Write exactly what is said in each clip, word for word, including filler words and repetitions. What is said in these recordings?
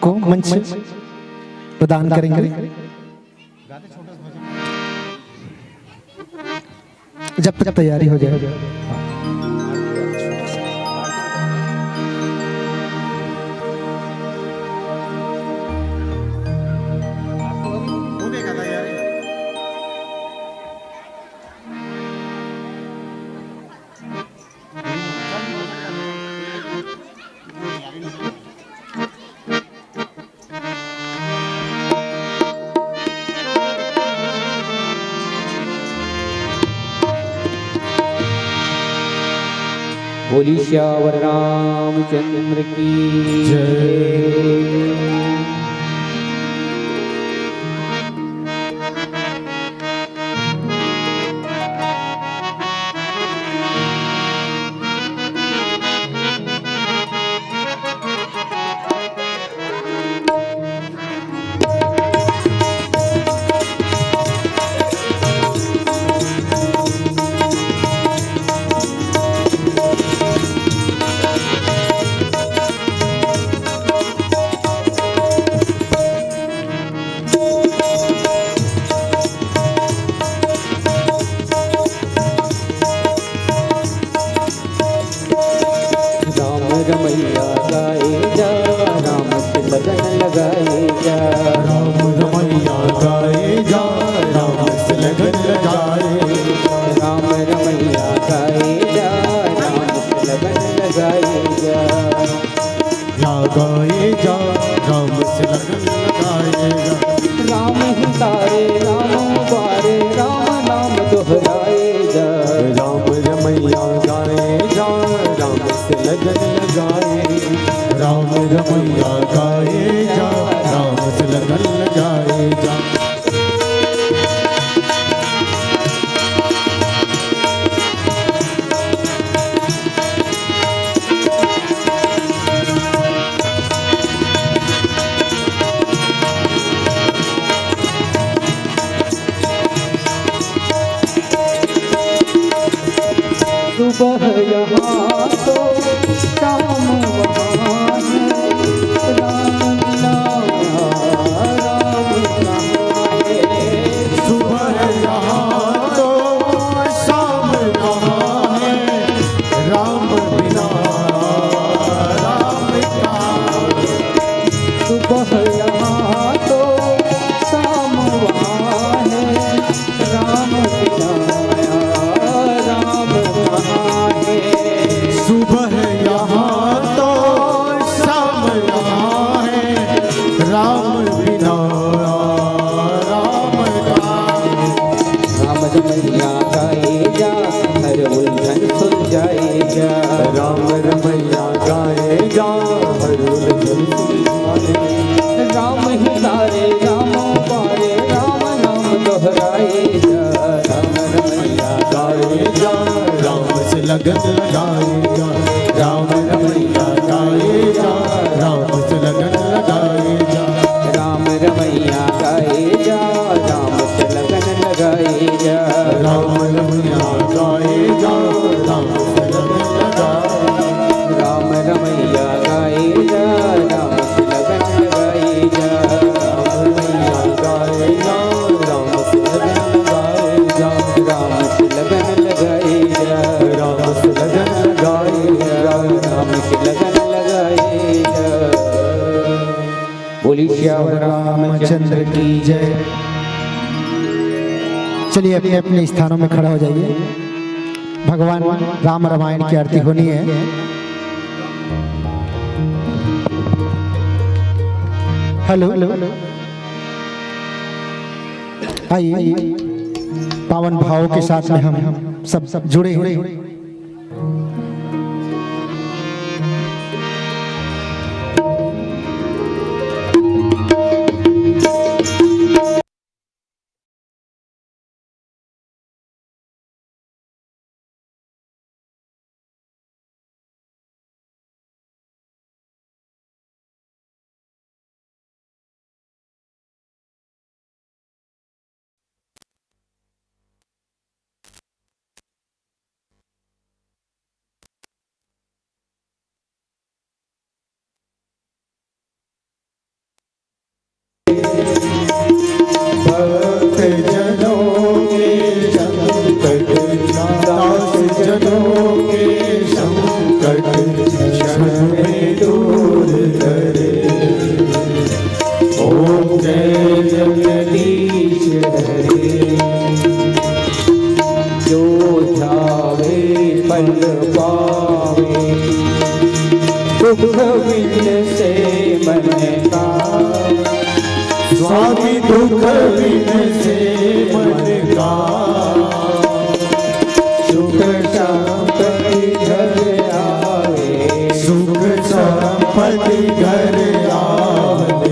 मंच प्रदान करेंगे। जब तक तैयारी हो जाए। बोली सियावर रामचंद्र की जय। राम रमैया गाए जा, राम से लगन लगाए जा। राम रमैया गाए जा, राम से लगन लगाए। राम रमैया गाए जा, राम से लगन लगाए जा। या गाए जा, राम से लगन लगाए जा। राम ही तारे, राम उबारे, राम नाम दोहराए जा। राम रमैया गाए जा, राम से लगन लगाए। राम रमैया गाए जा, राम से लगन लगाए जा। सुबह यहाँ तो शाम वहाँ है, राम बिना राम कहाँ है। सुबह यहाँ तो शाम वहाँ है, राम बिना राम कहाँ। सुबह यहाँ तो शाम वहाँ है, राम बिना राम कहाँ है। सुबह यहाँ तो शाम यहाँ है, राम बिना राम कहाँ। राम रमैया गाए जा, हर उलझन सुलझाए जा। राम रमैया गाए जा, हर उलझन सुलझाए। राम ही तारे, राम पारे, राम नाम दोहराए जा। राम रमैया गाए जा, राम से लगन लगाए जा। राम रमैया गाए जा, राम से लगन लगाए जा। राम रमैया गाए जा, राम से लगन लगाए जा। राम रमैया गाए जा, राम से लगन लगाए। राम रमैया गाए जा, राम से लगन लगाए जा। राम रमैया गाए जा, राम से लगन लगाए जा। राम से लगन लगाए जा। राम से लगन लगाए जा। राम से लगन लगाए जा। बोली सियावर रामचंद्र की जय। चलिए, अपने अपने स्थानों में खड़ा हो जाइए। भगवान राम रमायण की आरती होनी है। हेलो, आइए, पावन भाव के साथ में हम सब जुड़े हैं। स्वामी दुख बिन से मन का, सुख संपत्ति घर आवे, सुख संपत्ति घर आवे,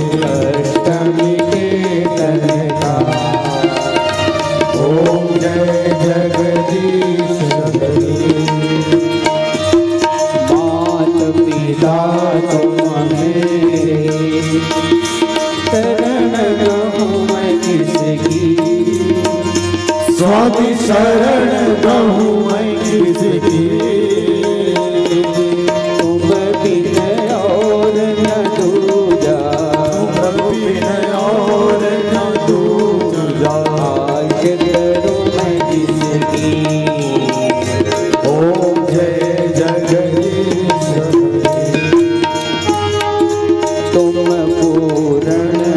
अष्टमी के तन का। ओम जय जगदीश हरे। मात पिता तुम मेरे, शरण गहूँ मैं किसकी? स्वामी शरण गहूँ मैं किसकी? तुम बिन और न दूजा, तुम बिन और न दूजा, आस करूँ मैं किसकी? ओम जय जगदीश हरे। तुम पूर्ण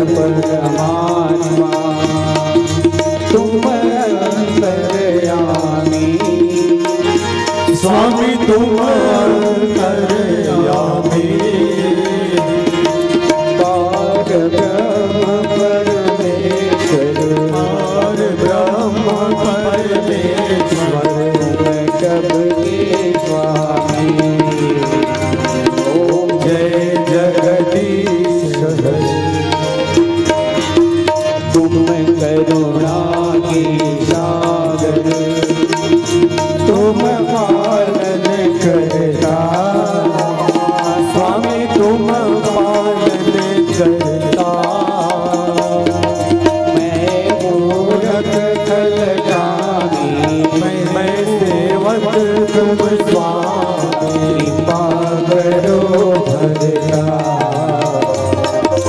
परमात्मा, तुम अंतर्यामी। स्वामी तुम अंतर्यामी। पार ब्रह्म परमेश्वर, पार ब्रह्म परमेश्वर, तुम सबके स्वामी। ओम जय जगदीश हरे। तुम करुणा के सागर, तुम पालन करता। स्वामी तुम पालन करता। मैं मूरख खल स्वामी, मैं, मैं सेवक तुम स्वामी, कृपा करो भरता।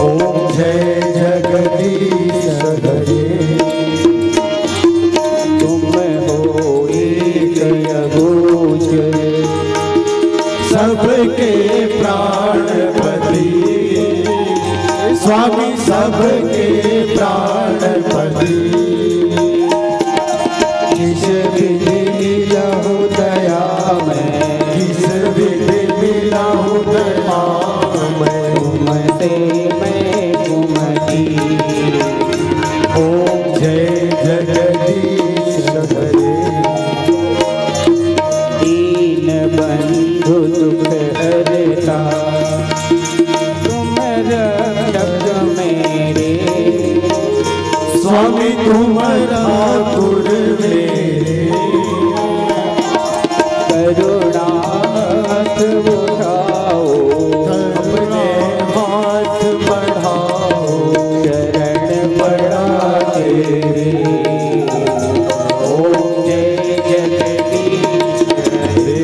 ओम जय जगदीश हरे। तुम हो एक अगोचर, सबके प्राणपति, स्वामी सबके प्राणपति। किस विधि मिलहु दया मैं, किस विधि मिलहु दया मैं, तुमसे मैं कुमति। ओम जय जगदीश हरे। दीन बंधु दुख हरता, तुम रक्षक मेरे। स्वामी तुम ठाकुर मेरे। करुणा हाथ उठाओ, अपने हाथ बढ़ाओ, शरण पड़ा तेरे। ओम जय जगदीश हरे।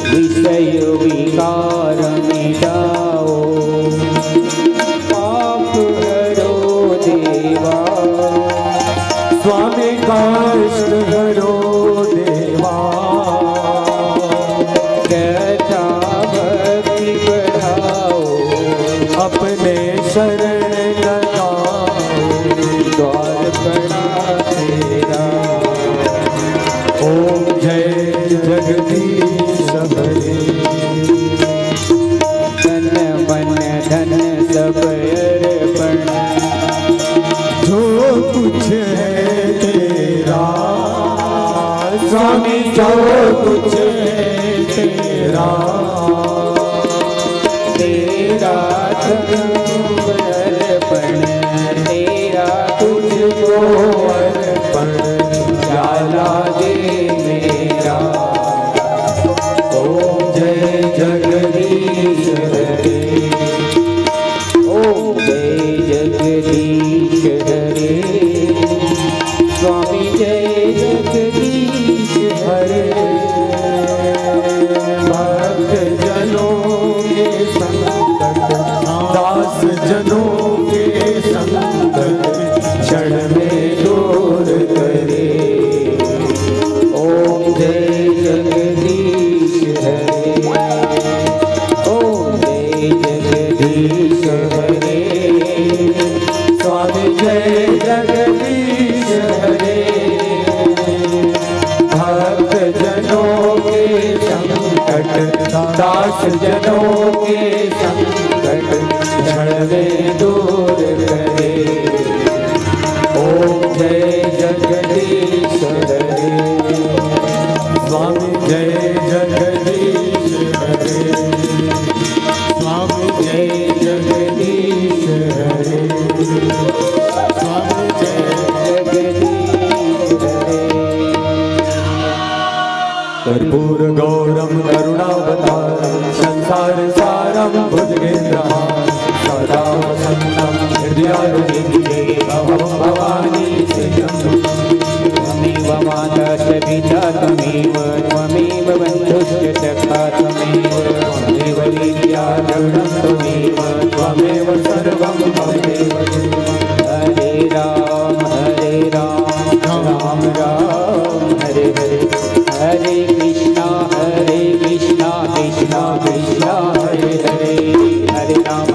विषय विकार मिटाओ, पाप हरो देवा। स्वामी कष्ट हरो देवा। श्रद्धा भक्ति बढ़ाओ, अपने शरण लगाओ, द्वार पड़ा तेरा। ओम जय जगदीश हरे। तन मन धन सब अर्पण, जो कुछ है तेरा, स्वामी जो कुछ है तेरा, तेरा सब अर्पण, तेरा तुझको अर्पण, जा लागे मेरा। ओम जय जगदीश हरे। ओम जय जगदीश हरे। स्वामी जय जगदीश हरे। भक्त जनों के संकट, दास जनों के संकट, क्षण में दूर करे। ओम जय जगदीश हरे। ओम जय जगदीश हरे। स्वामी जय जगदीश हरे। भक्त जनों के संकट, दास जनों के संकट, क्षण में दूर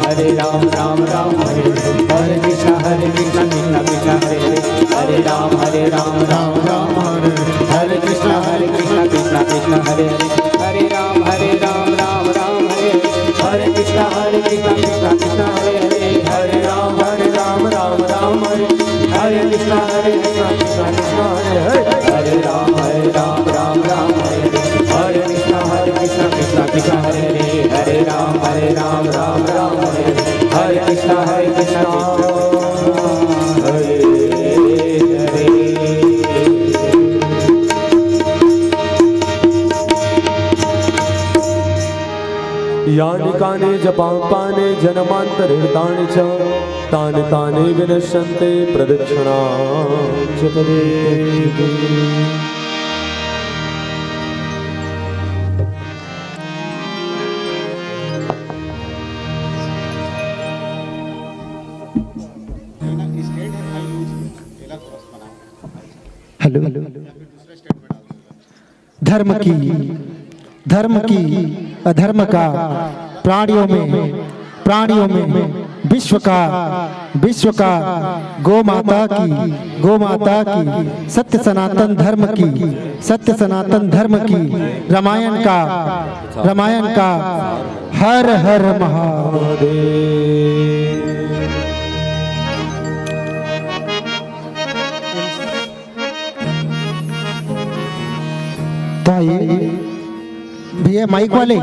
हरे राम, राम राम, हरे हरे, हरे कृष्णा, हरे कृष्णा, कृष्णा कृष्णा, हरे हरे, हरे राम, हरे राम, राम राम, हरे हरे, हरे कृष्णा, हरे कृष्णा, कृष्णा कृष्णा, हरे हरे, हरे राम, हरे राम, राम राम, हरे हरे, हरे कृष्णा, हरे कृष्णा, कृष्णा कृष्णा, हरे हरे, हरे राम, हरे राम, राम राम, हरे हरे कृष्णा, हरे कृष्णा, कृष्णा कृष्णा, हरे हरे, हरे राम, हरे राम, राम राम, हरे हरे, हरे कृष्णा, हरे कृष्णा, कृष्णा कृष्णा, हरे हरे, हरे राम, हरे राम, राम राम, हरे हरे, हरे कृष्णा, हरे कृष्णा, हरे हरे। यानि कानि च पापानि जन्मान्तरकृतानि च, तानि तानि विनश्यन्ति प्रदक्षिणां च पदे पदे। हेलो। धर्म की, धर्म की, अधर्म का, प्राणियों में, प्राणियों में, विश्व का, विश्व का, गौ माता की, गौ माता की, सत्य सनातन धर्म की, सत्य सनातन धर्म की, रामायण का, रामायण का, हर हर महादेव। तो आइए भैया, माइक वाले।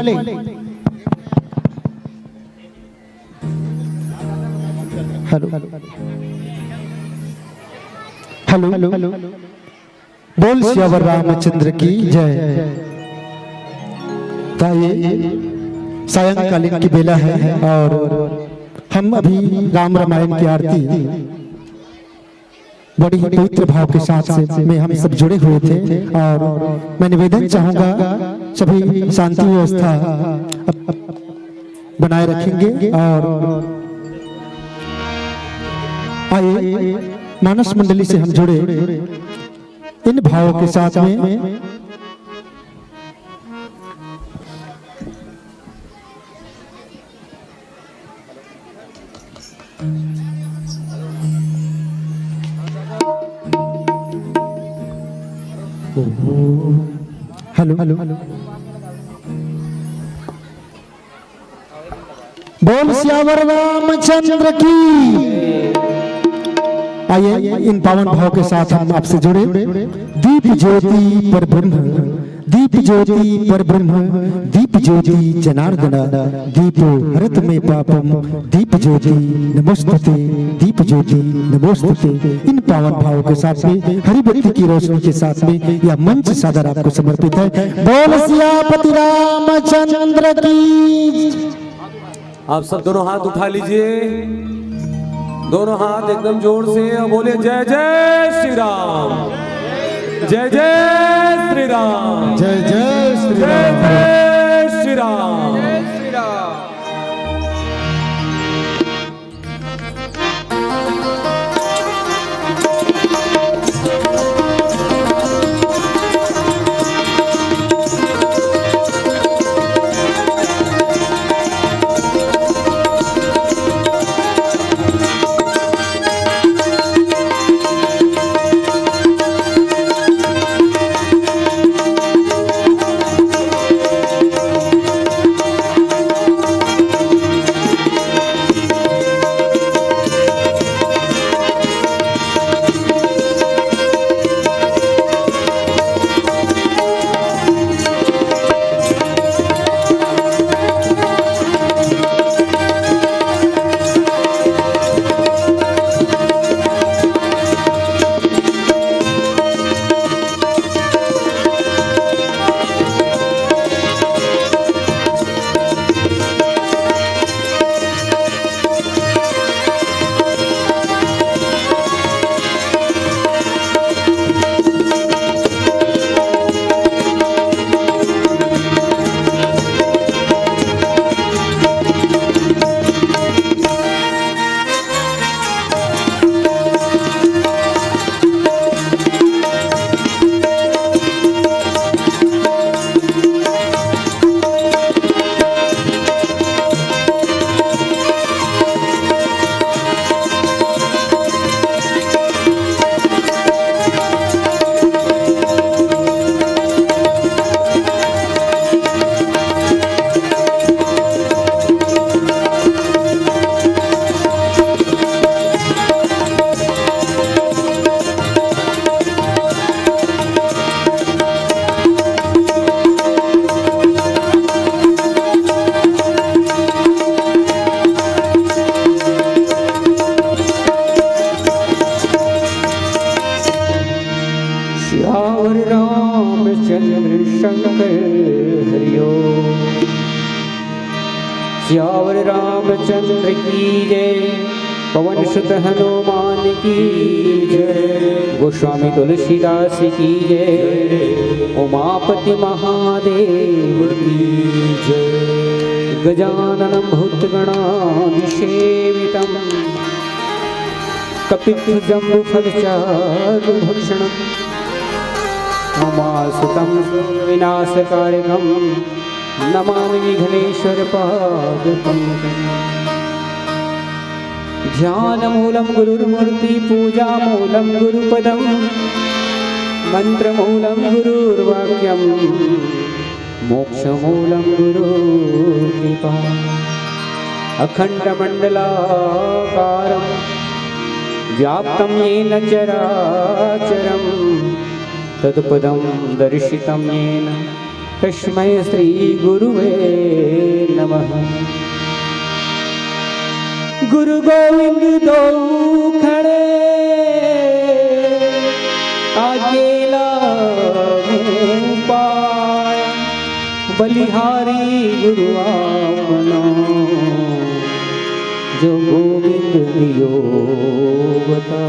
Hello, hello. बोल सियावर रामचंद्र की जय। तो आइए, सायंकालीन की बेला है और हम अभी राम रामायण की आरती बड़ी ही पवित्र भाव के साथ से में हम सब जुड़े हुए थे और मैं निवेदन चाहूंगा, सभी शांति व्यवस्था बनाए रखेंगे और आइए, मानस मंडली से हम जुड़े इन भावों के साथ में। Hello, hello. बोल सियावर रामचंद्र की। आइए, इन पावन भाव के साथ हम आपसे जुड़े। दीप ज्योति पर ब्रह्म, दीप ज्योति पर ब्रह्म, दीप ज्योति जनार्दन, दीपो हरत में पापम, दीप ज्योति नमोस्तुते, दीप ज्योति नमोस्तुते। इन पावन भावों के साथ में, हरी बत्ती की रोशनी के साथ में यह मंच सादर आपको समर्पित है। बोल सियापति रामचंद्र की। आप सब दोनों हाथ उठा लीजिए, दोनों हाथ एकदम जोर से और बोलिए, जय जय श्री राम, जय जय श्री राम, जय जय श्री जय राम। जय श्री राम। चंद्र की जय, पवन सुत हनुमान की जय, गोस्वामी तुलसीदास की जय, उमापति महादेव की जय। गजाननं भूतगणादिसेवितं, कपित्थजम्बूफलचारुभक्षणं, उमासुतं विनाशकारकं, नमामि विघ्नेश्वर पादपंकजं। ध्यानमूलं गुरुर्मूर्ति, पूजामूलं गुरुपदं, मन्त्रमूलं गुरुर्वाक्यं, मोक्षमूलं गुरुर्कृपा। अखण्डमण्डलाकारं व्याप्तं येन चराचरं, तत्पदं दर्शितं येन तस्मै श्री गुरुवे नमः। गुरु गोविंद दो खड़े, आगे लागू पाय। बलिहारी गुरु आपनो, जो गोविंद दियो बता,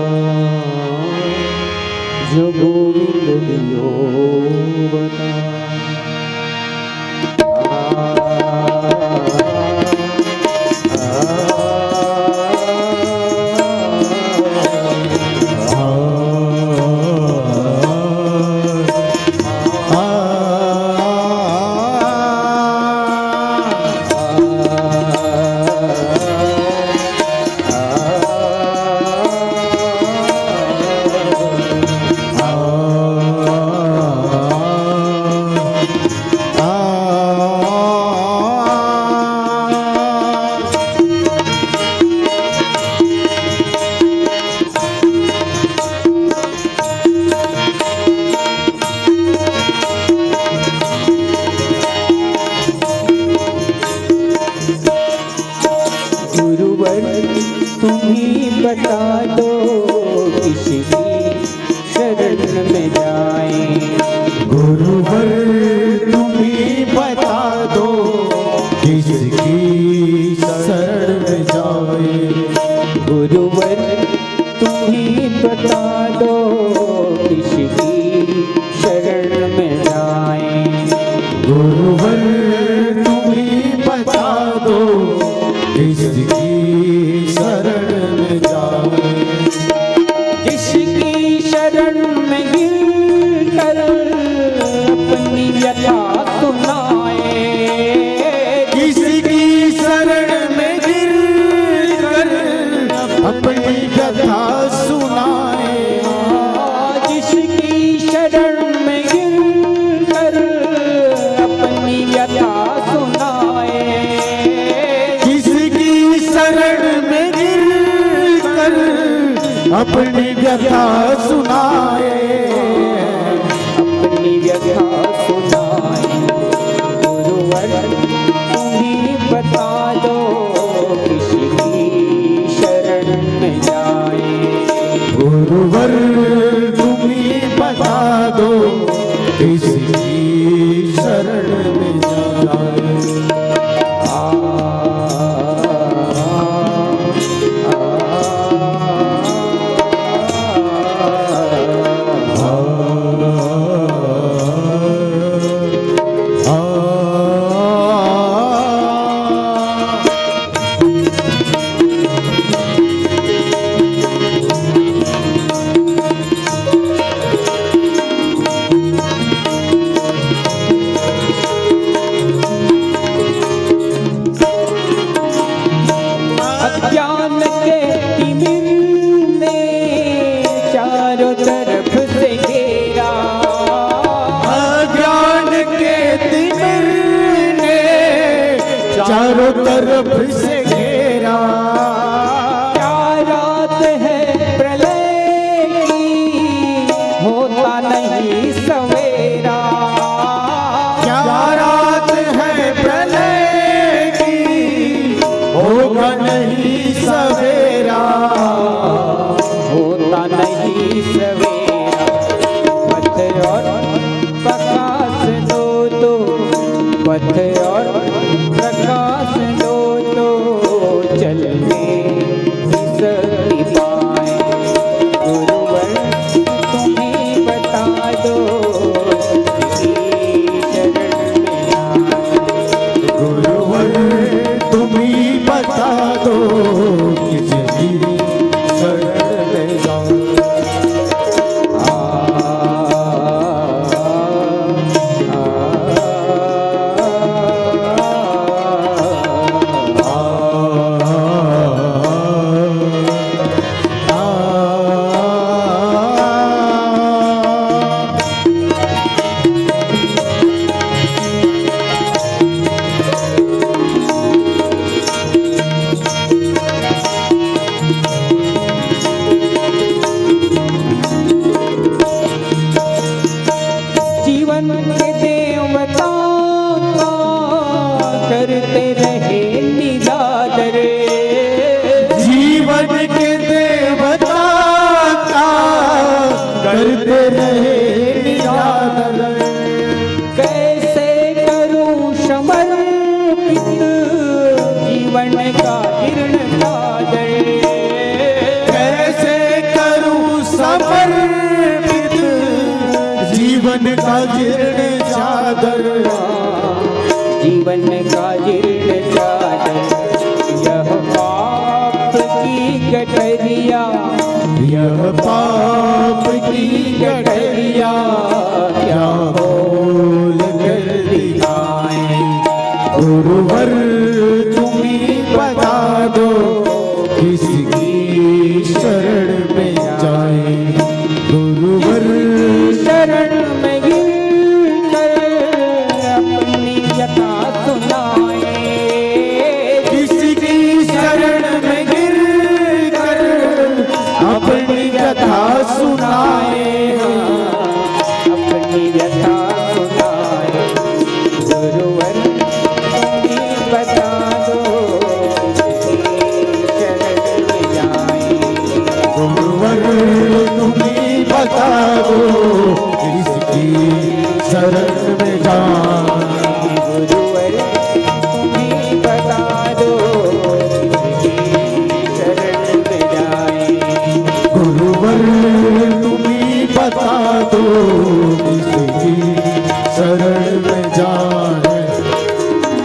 जो गोविंद दियो बता। गुरुवर, तुम ही बता दो, किसकी शरण में जाए। गुरुवर, तुम ही बता दो, किसकी शरण में जाए। गुरुवर, तुम ही बता दो, किसकी शरण में जाए। गुरुवर, तुम ही बता दो, किसकी शरण में जाए। किसकी शरण में गिर कर अपनी व्यथा सुनाए। किसकी शरण में गिर कर अपनी व्यथा सुनाए। जिसकी शरण में गिर कर अपनी व्यथा सुनाए। किसकी शरण में गिर कर अपनी व्यथा सुनाए। अपनी व्यथा सुनाए। गुरुवर, तुम ही बता दो, किसकी शरण में जाए। गुरुवर, तुम ही बता दो, किसकी शरण में जाए। आ, आ, आ, आ, जीर्ण चादर, जीवन का जीर्ण चादर, यह पाप की गठरिया, यह पाप की गठरिया, क्या बोल कर दिखाएं? गुरुवर, तुम ही बता दो, किसकी शरण में जाएं? गुरुवर, शरण में गिर कर अपनी व्यथा सुनाए। किसकी शरण में गिर कर अपनी व्यथा सुनाए? अपनी व्यथा सुनाए। गुरुवर, तुम ही बता दो, किसकी शरण में जाएं? गुरुवर, तुम ही बता दो, किसकी शरण में जाएं? गुरुवर, तुम ही बता दो, किसकी शरण में जाएं? गुरुवर, तुम ही बता दो, किसकी शरण में जाएं?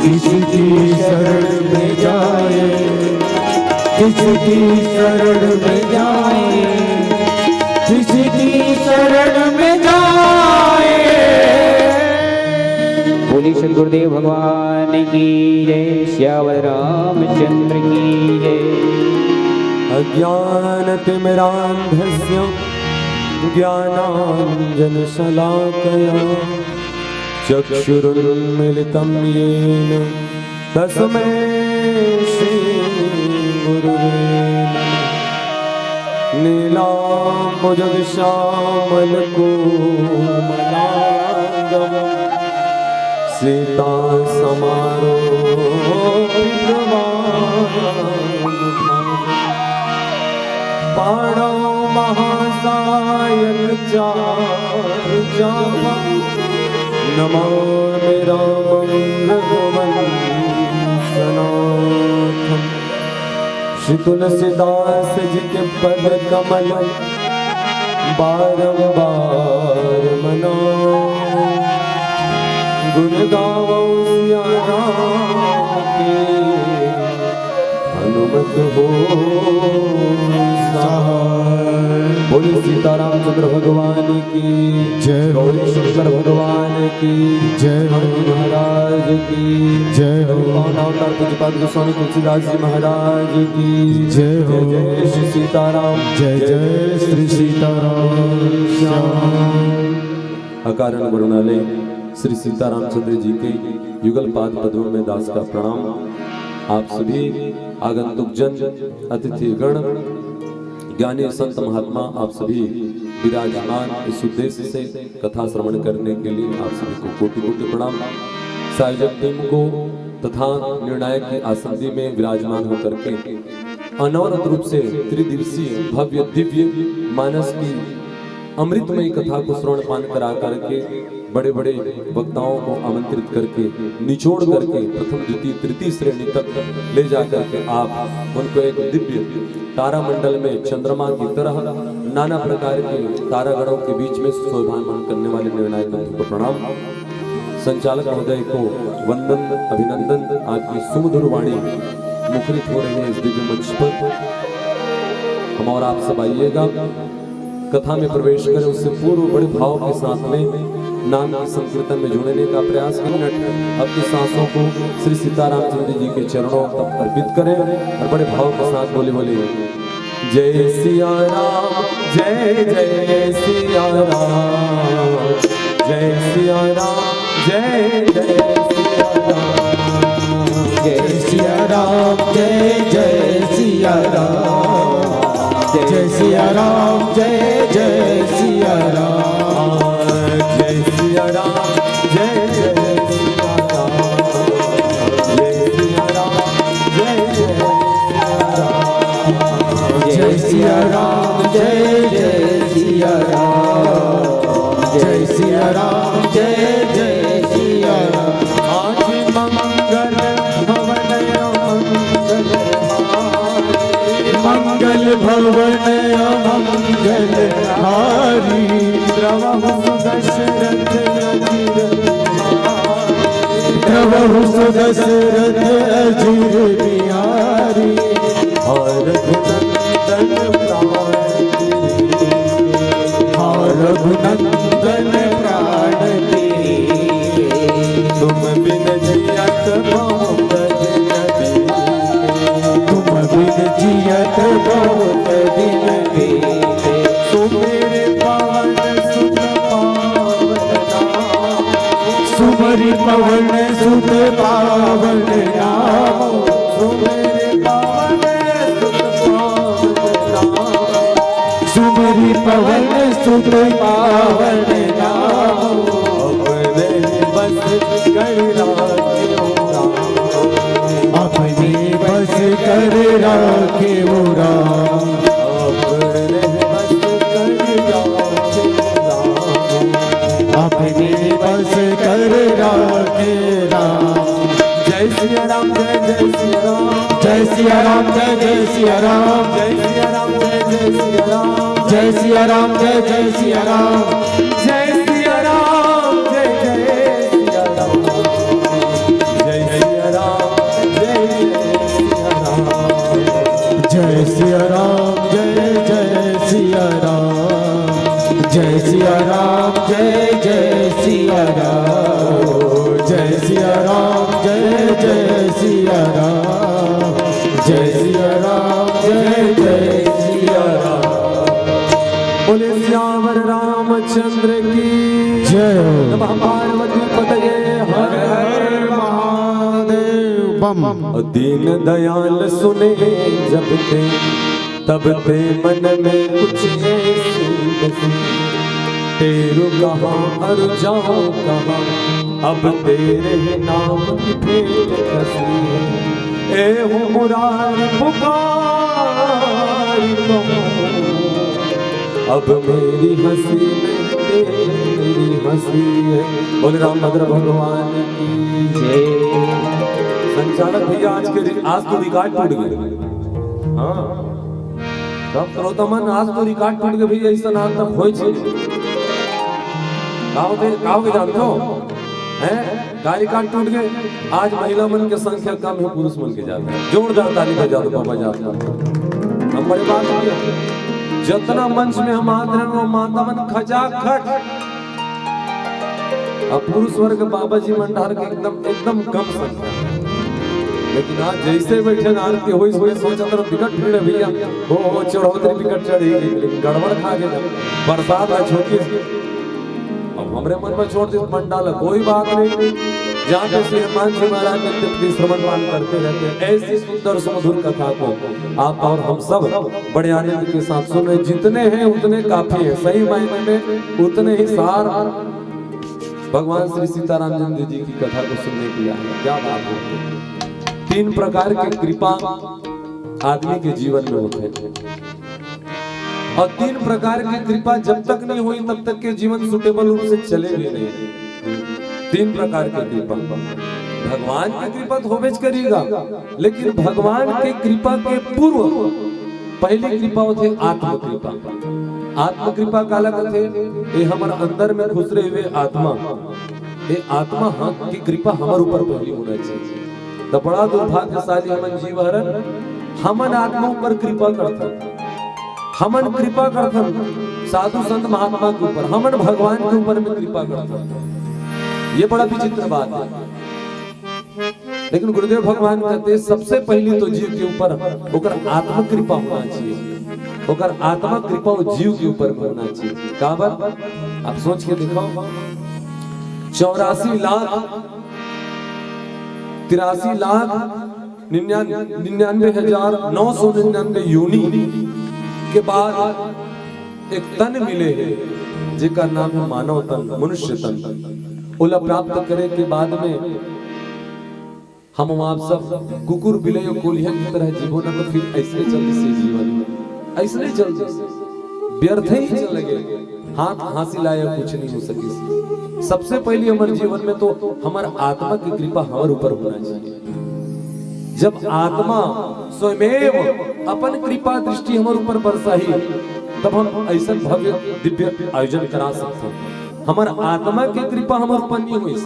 किसकी शरण में जाएं? किसकी शरण में जाएं? किसकी शरण में जाएं? बोलिए सतगुरुदेव भगवान की जय, सियावर रामचंद्र की जय। अज्ञानतिमिरान्धस्य ज्ञानाञ्जनशलाकया चक्षुरुन्मिलितं येन तस्मै श्रीगुरुवे नमः। नीलाम्बुजगशामलकोमलाङ्गं सीतासमारोपितवान् पाणौ महासायकचारुचापं नमामि रामं रघुवंशनाथम्। श्री तुलसीदास जी के पद कमल बारंबार मनाऊं, गुण गावो सिया राम के हनुमत हो सहाय। बोलिए सीतारामचंद्र भगवान की जय हो। गौरी शंकर भगवान की जय हो। हनुमान महाराज की जय हो। पावन अवतार पूज्यपाद गोस्वामी तुलसीदास जी महाराज की जय हो। जय जय श्री सीताराम। जय जय श्री सीताराम श्याम। अकारण वरुणालय श्री सीतारामचंद्र जी के युगल पाद पद्म में दास का प्रणाम। आप सभी आगंतुक जन, अतिथि गण, ज्ञानी संत महात्मा, आप सभी विराजमान, इस उद्देश्य से कथा श्रवण करने के लिए आप सभी को कोटि कोटि प्रणाम। आयोजक टीम को तथा निर्णायक की आसंदी में विराजमान होकर के अनवरत रूप से त्रिदिवसीय भव्य दिव्य मानस की अमृतमय कथा को श्रवण पान करा करके बड़े बड़े वक्ताओं को आमंत्रित करके निचोड़ करके प्रथम द्वितीय तृतीय श्रेणी तक ले जा करके आप उनको एक दिव्य तारामंडल में चंद्रमा की तरह नाना प्रकार के तारागणों के बीच में शोभायमान करने वाले निर्णायक बंधु को प्रणाम। संचालक महोदय को वंदन, अभिनंदन। आपकी सुमधुर वाणी मुखरित हो रही है इस दिव्य मंच पर। हम और आप सब आइएगा, कथा में प्रवेश करें, उससे पूर्व बड़े भाव के साथ में नाम के संकीर्तन में जुड़ने का प्रयास करें। अपनी सांसों को श्री सीतारामचंद्र जी के चरणों तक अर्पित करें और बड़े भाव के साथ बोले, बोले, जय सिया राम, जय जय सिया राम, जय सिया राम, जय जय सिया राम। जय सिया राम, जय जय सिया राम, जय सिया राम, जय जय सिया राम। जय सिया राम, जय जय सिया राम, जय सिया राम, जय जय सिया राम। जय सिया राम, जय जय सिया राम, जय सिया राम, जय जय सिया राम। आज मंगल भवन अमंगल हारी, मंगल भवन अमंगल हारी। द्रवहु सुदशरथ पुरुष दशरथ अजिर बिहारी, हा रघुनंदन प्राण प्रीत। हा रघुनंदन प्राण प्रीत। तुम बिन जियत बहु कठिन बीते। तुम बिन जियत बहुत दिन बीते। सुमिरि पवन सुत पावन नाम। सुमिरि पवन सुत पावन नाम। सुमिरि पवन सुत पावन नाम। सुमिरि पवन सुत पावन नाम। अपने बस कर राखे हो राम। अपने बस कर राखे हो राम। अपने बस कर राखे हो राम। अपने बस कर राखे राम। जय सिया राम, जय जय सिया राम। जय सिया राम, जय जय सिया राम। जय सिया राम, जय जय सिया राम। जय सिया राम, जय जय सिया राम। जय सिया राम, जय जय सिया राम। जय सिया राम, जय जय सिया राम। जय सिया राम, जय जय सिया राम। जय सिया राम, जय जय सिया राम। जय सिया राम, जय जय सिया राम। जय सिया राम, जय जय सिया राम। बोले सियावर रामचंद्र की जय हो। नमः पार्वती पतये हर हर महादेव। बम। दीन दयाल सुने जब ते, तब ते मन में कुछ ऐसी बसी। तेरु कहाँ और जाऊं कहाँ, अब तेरे ही नाम की भेंट कसी है। ए हो मुरारी पुकार कहूँ, अब मेरी हंसी नहीं, तेरी हंसी है। बोले रामभद्र भगवान की जय। संचालक भैया, आज के रि-, आज तो रिकॉर्ड टूट गए। हाँ, सब श्रोता मन, आज तो रिकॉर्ड टूट गए भैया, ऐसा नाम तक होय छे। का होथे, का होगे जानथो? हैं? का रिकॉर्ड टूट गए? आज महिला मन के संख्या कम है पुरुष मन के ज्यादा है। जोरदार ताली बजा दो बाबा जात का। हम बड़े बात किया, जतना मंच में हम आत रहन, वो माता मन खचाखच, अब पुरुष वर्ग बाबा जी मन डार के एकदम, एकदम कम संख्या। लेकिन आज जैसे बैठे ना आरती होइस, होइस, सोचत रहो बिकट भीड़ है भैया। हो, हो, चढ़ोतरी बिकट चढ़ी गई, लेकिन गड़बड़ खा गया। बरसात है, छोटी अब हमरे मन में छोड़ दे पंडाल, कोई बात नहीं। जहाँ पे श्री हनुमान जी महाराज नित्य प्रति श्रवण पान करते रहते हैं, ऐसी सुंदर सुमधुर कथा को आप और हम सब बड़े आनंद के साथ सुन रहे। जितने हैं उतने काफी है, सही मायने में उतने ही सार भगवान श्री सीताराम चंद्र जी की कथा को सुनने के लिए आए। क्या बात है। तीन प्रकार की कृपा आदमी के जीवन में होते हैं। और तीन प्रकार की कृपा जब तक नहीं हुई, तब तक के जीवन सुटेबल रूप से चले भी नहीं। तीन प्रकार की कृपा, भगवान की कृपा तो होबेच करेगा, लेकिन भगवान के कृपा के पूर्व पहली कृपा होथे आत्म कृपा। आत्म कृपा काला कथे? ये हमर अंदर में खुसरे हुए आत्मा, ये आत्मा ह-, की कृपा हमर ऊपर पहली होना चाहिए। तो बड़ा दुर्भाग्यशाली हमन जीव हरन, हमन आत्मा ऊपर कृपा करथन, हमन कृपा करथन साधु संत महात्मा के ऊपर, हमन भगवान के ऊपर में कृपा करथन। ये बड़ा विचित्र बात है। लेकिन गुरुदेव भगवान कहते, सबसे पहली तो जीव के ऊपर ओकर आत्मा कृपा होना चाहिए, ओकर आत्मा कृपा वो जीव के ऊपर में होना चाहिए। काबर? आप सोच के देखो, चौरासी लाख, तिरासी लाख निन्यान-, निन्यानवे हजार नौ सौ निन्यानवे योनि के बाद एक तन मिले हे, जेकर नाम है मानव तन, मनुष्य तन। ओला प्राप्त करे के बाद में हम आप सब कुकुर, बिलई और कोलिहा की तरह जीवो ना, तो फिर ऐसने चल जइसे जीवन, ऐसने चल जइसे व्यर्थ ही चल लगे, हाथ हाँसी लायक कुछ नहीं हो सके। सबसे पहली हमर जीवन में तो हमर आत्मा की कृपा हमर ऊपर होना चाहिए। जब आत्मा स्वयमेव अपन कृपा दृष्टि हमर ऊपर बरसाही, तब हम ऐसन भव्य दिव्य आयोजन करा सकथन। हमर आत्मा के कृपा हमर ऊपर नहीं होइस,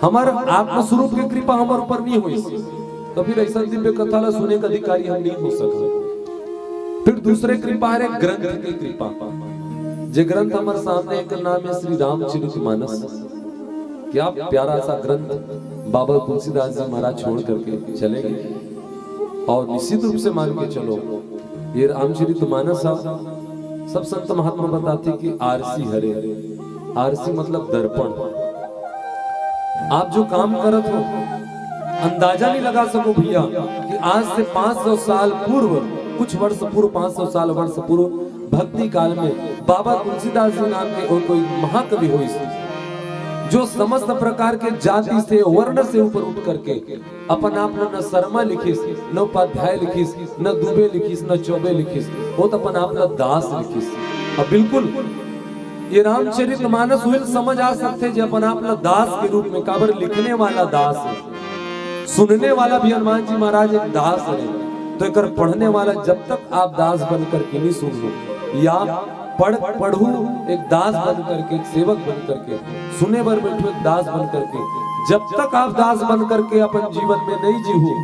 हमर आत्मस्वरूप के कृपा हमर ऊपर नहीं होइस, तो फिर ऐसा दिव्य कथा ला सुने के अधिकारी हम नहीं हो सकत। फिर दूसरे कृपा हरे ग्रंथ के कृपा, जे ग्रंथ हमर सामने, एक नाम है श्री रामचरित मानस। क्या प्यारा सा ग्रंथ बाबा तुलसीदास जी महाराज छोड़ करके चले गए। और निश्चित रूप से मान के चलो, ये रामचरित मानस ह, सब संत महात्मा बताथे कि आरसी हरे। आरसी मतलब दर्पण। आप जो काम करत हो, अंदाजा नहीं लगा सको भैया कि आज से पाँच सौ साल पूर्व, कुछ वर्ष पूर्व, पाँच सौ साल, वर्ष पूर्व, भक्ति काल में बाबा तुलसीदास जी नाम के और कोई महाकवि होइस, जो समस्त प्रकार के जाति से, वर्ण से ऊपर उठ करके अपन आप ल न शर्मा लिखिस, न उपाध्याय लिखिस, न दुबे लिखिस, न चौबे लिखिस, वो तो अपन आप ल दास लिखिस। अब बिल्कुल ये रामचरित मानस उहिल समझ आ सकथे जे अपन आप ल दास के रूप में, काबर लिखने वाला दास है, सुनने वाला भी हनुमान जी महाराज एक दास है। तो एकर पढ़ने वाला जब तक आप दास बन करके नहीं सुन लो, या पढ़, पढ़ू एक दास बन करके, एक सेवक बन करके, सुने बर बैठो एक दास बन करके, जब तक आप दास बन करके अपन जीवन में नहीं जीहू,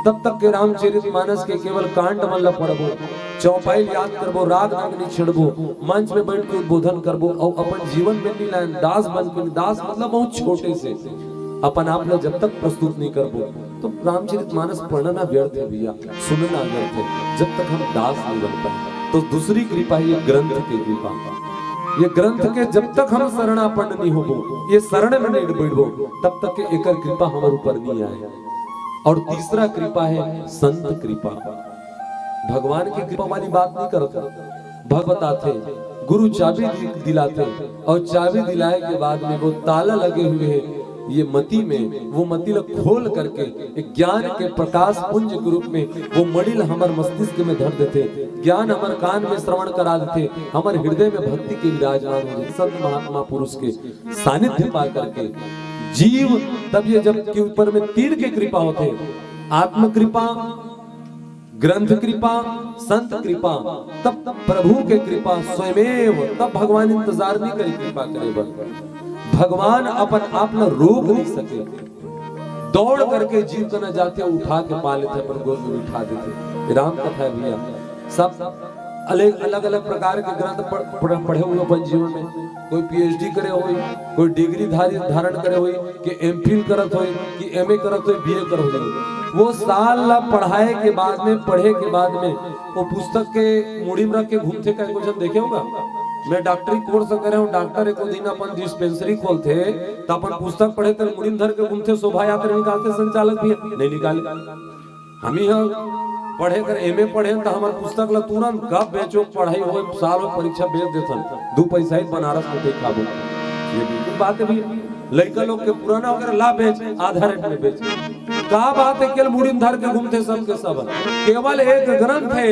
तब तक के रामचरित मानस के केवल कांड मन ला पढ़बो, चौपाई याद करबो, राग अंगनी छेड़बो, मंच में बैठ के उद्बोधन करबो, और अपन जीवन में नहीं लायन, दास बन के, दास मतलब बहुत छोटे से, अपन आप ला जब तक प्रस्तुत नहीं करबो, तो रामचरित मानस पढ़ना व्यर्थ है भैया, सुनना व्यर्थ है, जब तक हम दास नहीं बन पाए। तो दूसरी कृपा है ये ग्रंथ की कृपा। ये ग्रंथ के जब तक हम शरणापन्न नहीं होबो, ये शरण में नहीं बैठबो, तब तक के एकर कृपा हमर ऊपर नहीं आए। और तीसरा कृपा है संत कृपा। भगवान की कृपा वाली बात नहीं करत। भगवत आथे, गुरु चाबी दि-, दिलाथे, और चाबी दिलाए के बाद में वो ताला लगे हुए हैं, ये मति में, वो मति ला खोल करके एक ज्ञान के प्रकाश पुंज के रूप में वो मणि ला हमर मस्तिष्क में धर देथे, ज्ञान हमर कान में श्रवण करा देथे, हमर हृदय में भक्ति के विराजमान हो जाथे। संत महात्मा पुरुष के सानिध्य पा करके जीव तब ये जब के ऊपर में तीन के कृपा होथे, आत्म कृपा, ग्रंथ कृपा, संत कृपा, तब प्रभु के कृपा स्वयमेव, तब भगवान इंतजार नहीं करे कृपा करे बर। भगवान अपन आप ला रोक नहीं सके, दौड़ करके जीव कना जाथे, उठा के पा लेथे, अपन गोद में बिठा देथे। राम कथा है भैया, सब अलग, अलग-अलग प्रकार के ग्रंथ पढ़-, पढ़-, पढ़े हुए अपन जीवन में। कोई पीएचडी करे होई, कोई डिग्री धारी, धारण करे होई, कि एमफिल करत होई, कि एमए करत होई, बीए करत होई। वो साल ला पढ़ाए के बाद में, पढ़े के बाद में, वो पुस्तक के मुड़ी में रख के घूमथे, कई को झन देखे होगा। मैं डॉक्टरी कोर्स करे हूँ, डॉक्टर एको दिन अपन डिस्पेंसरी खोलथे, त अपन पुस्तक पढ़े, तेला मुड़ी में धर के घूमथे, शोभा यात्रा निकालथे, संचालक भी नहीं निकाले। हमी ह पढ़े कर एमए पढ़े त हमर पुस्तक ला तुरंत कब बेचो, पढ़ाई होय, साल होय, परीक्षा बेच देथन, दू पैसा ही बनारस में खाबो। ये बिल्कुल बात है भैया। लइका लोग के पुराना वगैरह ला बेच, आधा रेट में बेच। का बात है, केल मुड़ी में धर के घूमथे सबके सब। केवल एक ग्रंथ है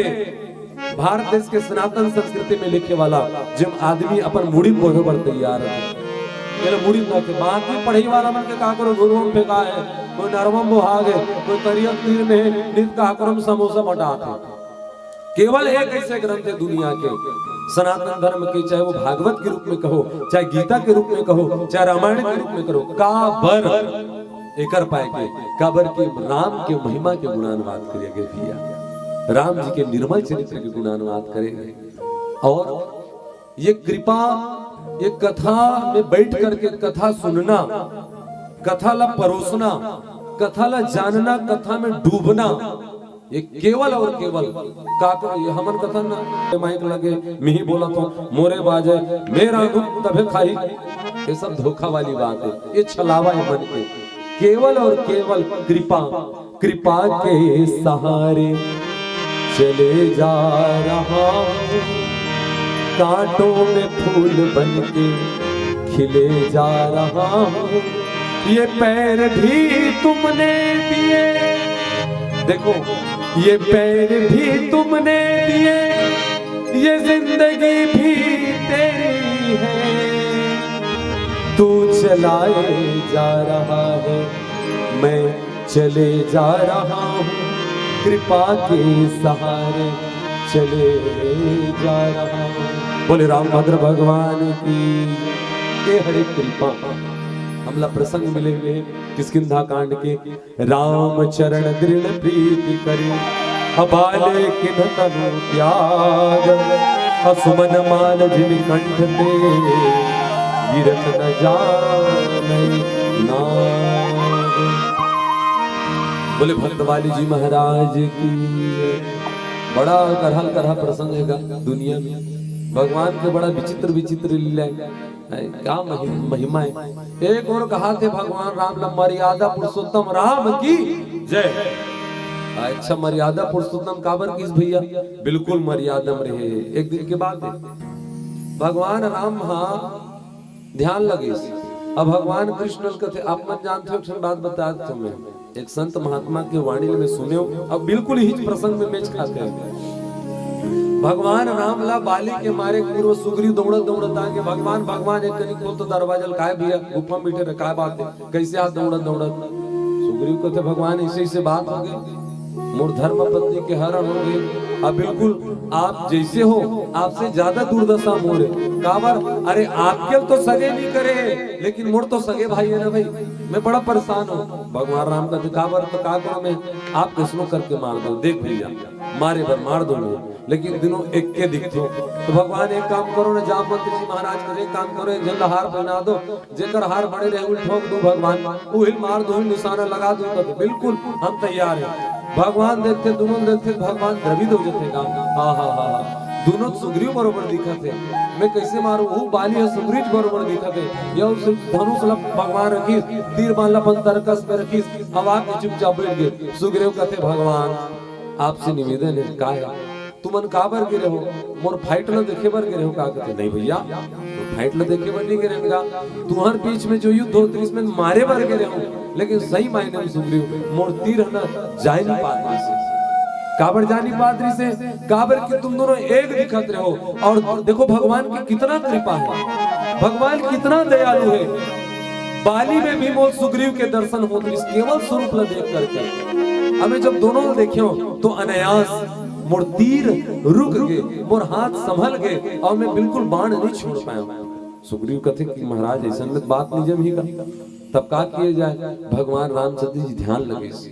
भारत देश के सनातन संस्कृति में लिखे वाला, जेम आदमी अपन मुड़ी में बोहे बर तैयार है। केल मुड़ी में धर के, बाकी पढ़े वाला मन के का करो, घुरवा में फेंका है, कोई नरवा में बोहा गे, कोई करिया तीर में है, नित का करो समोसा बंटात है। केवल एक ऐसे ग्रंथ है दुनिया के, सनातन धर्म के, चाहे वो भागवत के रूप में कहो, चाहे गीता के रूप में कहो, चाहे रामायण के रूप में कहो, काबर एकर पाए के, काबर के राम के महिमा के गुणानुवाद करे गे भैया, राम जी के निर्मल चरित्र के गुणानुवाद करे गे। और ये कृपा, ये कथा में बैठ करके कथा सुनना, कथा ला परोसना, कथा ला जानना, कथा में डूबना, ये केवल और केवल का, ये हमन कथन ना, माइक लगे, मिही बोलत हो, मोरे बाजे, मेरा गुण तभे खाही। ये सब धोखा वाली बात है, ये छलावा है मन के। केवल और केवल कृपा, कृपा के सहारे चले जा रहा हूँ, कांटों में फूल बन के खिले जा रहा हूँ। ये पैर भी तुमने दिए, देखो, ये पैर भी तुमने दिए, ये जिंदगी भी तेरी है। तू चलाए जा रहा है, मैं चले जा रहा हूँ, कृपा के सहारे चले जा रहा हूँ। बोले रामभद्र भगवान की। ये हरे कृपा। प्रसंग मिले हुए हैं किष्किंधा कांड के। राम चरण दृढ़ प्रीति करी, अबाले किन्ह तनु त्याग, असुमन माल जिमि कंठ ते, गिरत न जाने नाग। बोले भक्त बाली जी महाराज की। बड़ा करहल करहा प्रसंग है दुनिया में, भगवान के बड़ा विचित्र विचित्र लीला है। है, क्या महि-, महिमा है। एक ओर कहाथे भगवान राम ला, मर्यादा पुरुषोत्तम राम की जय। अच्छा, मर्यादा पुरुषोत्तम काबर किस भैया? बिल्कुल मर्यादा में रहे। एक दिन के बात है, भगवान राम हा ध्यान लगिस। अब भगवान कृष्ण ल कथे, आप मन जानते हो, एक ठन बात बता देता हूँ मैं। एक संत महात्मा के वाणी में सुनेव, अब बिल्कुल इही प्रसंग में match खाथे। भगवान राम ला बाली के मारे पूर्व सुग्रीव दौड़त दौड़त आगे, भगवान, भगवान, एक कनी खोल तो दरवाजा ल। काय भैया, गुफा में बैठे रहे, काय बात है, कैसे आत दौड़त दौड़त? सुग्रीव कथे, भगवान, ऐसे ऐसे बात हो गई, मोर धर्म पत्नी के हरण हो गई। अब बिल्कुल आप जैसे हो, आपसे ज्यादा दुर्दशा मोर है। काबर? अरे, आपके तो सगे नहीं करे, लेकिन मोर तो सगे भाई है ना भाई, मैं बड़ा परेशान हूँ। भगवान राम कथे, काबर तो का करूँ मैं, आप कैसनो करके मार दो, देख भैया, मारे बर मार दो मैं, लेकिन दुनों एक के दिखथो। तो भगवान एक काम करो ना, जामवंत जी महाराज कथे, एक काम करो, एक झन ला हार पहना दो, जेकर हार बड़े रहे, उल ठोक दो भगवान, उहिल मार दो, उहिल निशाना लगा दो, कथे, बिल्कुल हम तैयार हैं। भगवान देखथे, दुनों देखथे, भगवान द्रवित हो जाथे का। हा, हा, हा, हा। दुनों सुग्रीव बरोबर दिखथे, मैं कैसे मारूं? वो बाली ह सुग्रीव बरोबर दिखथे, या उस धनुष ला भगवान रखिस, तीर बाण ला अपन तरकस में रखिस, अब आके चुपचाप बैठ गए। सुग्रीव कथे, भगवान, आपसे निवेदन है, का है? तुमन काबर गे रहे हो? मोर fight ल देखे बर गे रहे हो का? कथे, नहीं भैया, मोर fight ल देखे बर नहीं गे रहेन गा। तुहर बीच में जो युद्ध होत रिहिस, मैं मारे बर गे रहे हो, लेकिन सही मायने में सुग्रीव, मोर तीर ह ना जाय नहीं पात रिहिस। काबर जाय नहीं पात रिहिस? काबर कि तुम दोनों एक दिखत रहे हो। और देखो भगवान की कितना कृपा है, भगवान कितना दयालु है। बाली में भी मोर सुग्रीव के दर्शन होत रिहिस, केवल स्वरूप ला देख करके। अबे जब दोनों ला देखे हो, तो अनायास मोर तीर रुक गे, मोर हाथ संभल गे और मैं बिल्कुल बाण नहीं छोड़ पाया। सुग्रीव कथे कि महाराज, ऐसन में बात नहीं जमही का। तब का किए जाए? भगवान रामचंद्र जी ध्यान लगिस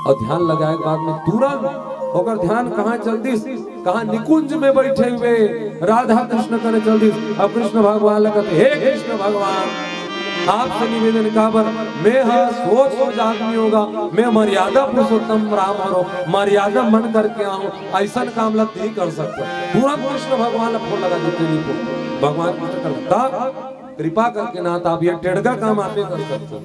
और ध्यान लगाए के बाद में तुरंत ओकर ध्यान कहाँ चल दिस? कहाँ निकुंज में बैठे हुए राधा कृष्ण कने चल दिस। अब कृष्ण भगवान ला कथे, हे कृष्ण भगवान, आपसे निवेदन, काबर मैं ह सोच सोच आदमी हों गा, मैं मर्यादा पुरुषोत्तम राम हरों, मर्यादा मन करके आहों, ऐसन काम ला नहीं कर सकता। तुरंत कृष्ण भगवान ला फोन लगा देथे, नहीं फोन। भगवान कृष्ण कर, कृपा करके ना, आप ये टेढ़गा काम आपे कर सकते हो।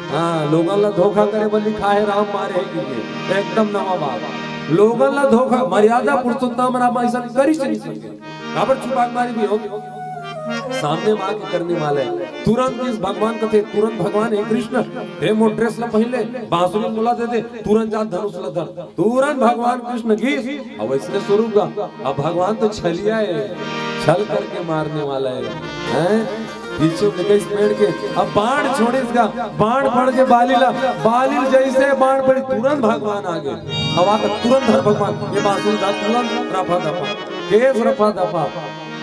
हाँ, लोगन ला धोखा करे बर लिखा है, राम मारे है कि ये एकदम नवा बात। लोगन ला धोखा, मर्यादा पुरुषोत्तम राम ऐसा करिस नहीं सके। काबर छुपा के मारी भी हो, सामने माँ के करने वाला है। तुरंत इस भगवान कथे, तुरंत भगवान, हे कृष्ण, हे मोर dress ला पहन ले, बांसुरी मोला दे दे, तुरंत जा धनुष ला धर। तुरंत भगवान कृष्ण गिस, अब इसने स्वरूप का, अब भगवान तो छलिया है, छल करके मारने वाला है, हैं? पीछे में गइस पेड़ के, अब बाण छोड़िस गा, बाण पड़ के बाली ला, बाली जैसे बाण पड़ी, तुरंत भगवान आ गे। अब आके तुरंत धर भगवान, ये बांसुरी धा, तुरंत रफा दफा, केस रफा दफा,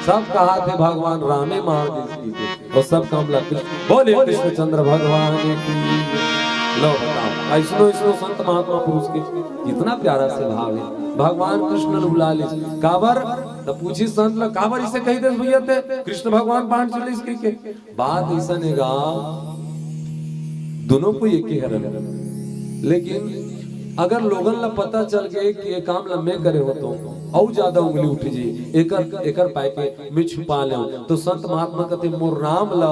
सब कहाथे भगवान रामे मार दिस। और सब काम ला कृष्ण, बोले कृष्णचंद्र भगवान की। लो बताओ, ऐसनो ऐसनो संत महात्मा पुरुष के कितना प्यारा स्वभाव है। भगवान कृष्ण ल बुला लिस, काबर? त पूछिस संत ला, काबर इसे कहि देस भैया ते, कृष्ण भगवान बाण चलिस कहिके? बात ऐसा नहीं गा, दोनों कोई एक ही हरन, लेकिन अगर लोगन ला पता चल गे कि ये काम ला मैं करे हों तो अउ ज्यादा उंगली उठ जी, एकर, एकर पाए के मैं छुपा लेंव। तो संत महात्मा कथे, मोर राम ला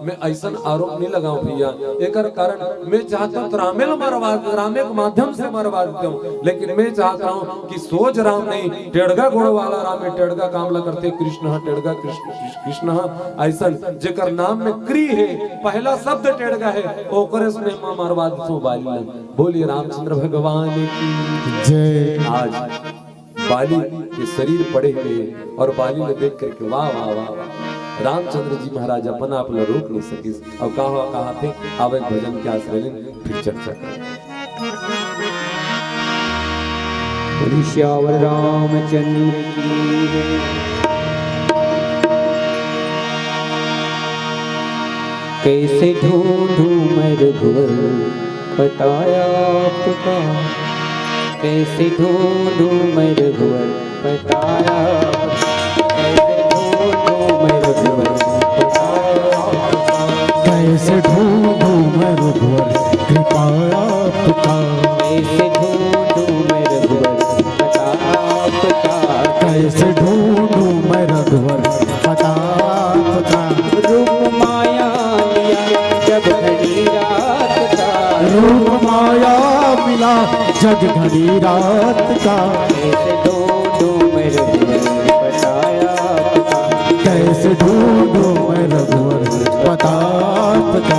मैं ऐसन आरोप नहीं लगांव भैया, एकर कारण मैं चाहत हों तो रामे ला मरवा, रामे के माध्यम से मरवा देतेंव, लेकिन मैं चाहत हों कि सोझ राम नहीं, टेढ़गा गोड़ वाला राम हे, टेढ़गा काम ला करथे कृष्ण ह, टेढ़गा कृष्ण, कृष्ण ह। ऐसन जेकर नाम में कृ हे, पहला शब्द टेढ़गा हे, ओकरे से मैं मरवा देतेंव बाली ला। बोलिए रामचंद्र भगवान की जय। आज बाली के शरीर पड़े हुए हैं और बाली ला देख करके वाह, वाह, वाह, वाह। रामचंद्र जी महाराज अपन आप ला रोक नहीं सकिस। अब का हुआ, कहाथे, अब एक भजन के आश्रय लेन, फिर चर्चा करें। बोलिए सियावर रामचंद्र की। कैसे ढूंढूं मैं रघुवर पता आपका, कैसे ढूंढूं मैं रघुवर पता आपका, कैसे ढूंढूं मैं रघुवर पता आपका, कैसे ढूंढूं मैं रघुवर कृपा आपका, कैसे ढूंढूं मैं रघुवर पता आपका, कैसे ढूंढूं मैं रघुवर पता आपका। रूप माया मिला जब घड़ी रात का, रूप माया मिला जब घड़ी रात का, कैसे ढूंढूं मैं रघुवर पता आपका, कैसे ढूंढूं मैं रघुवर पता आपका।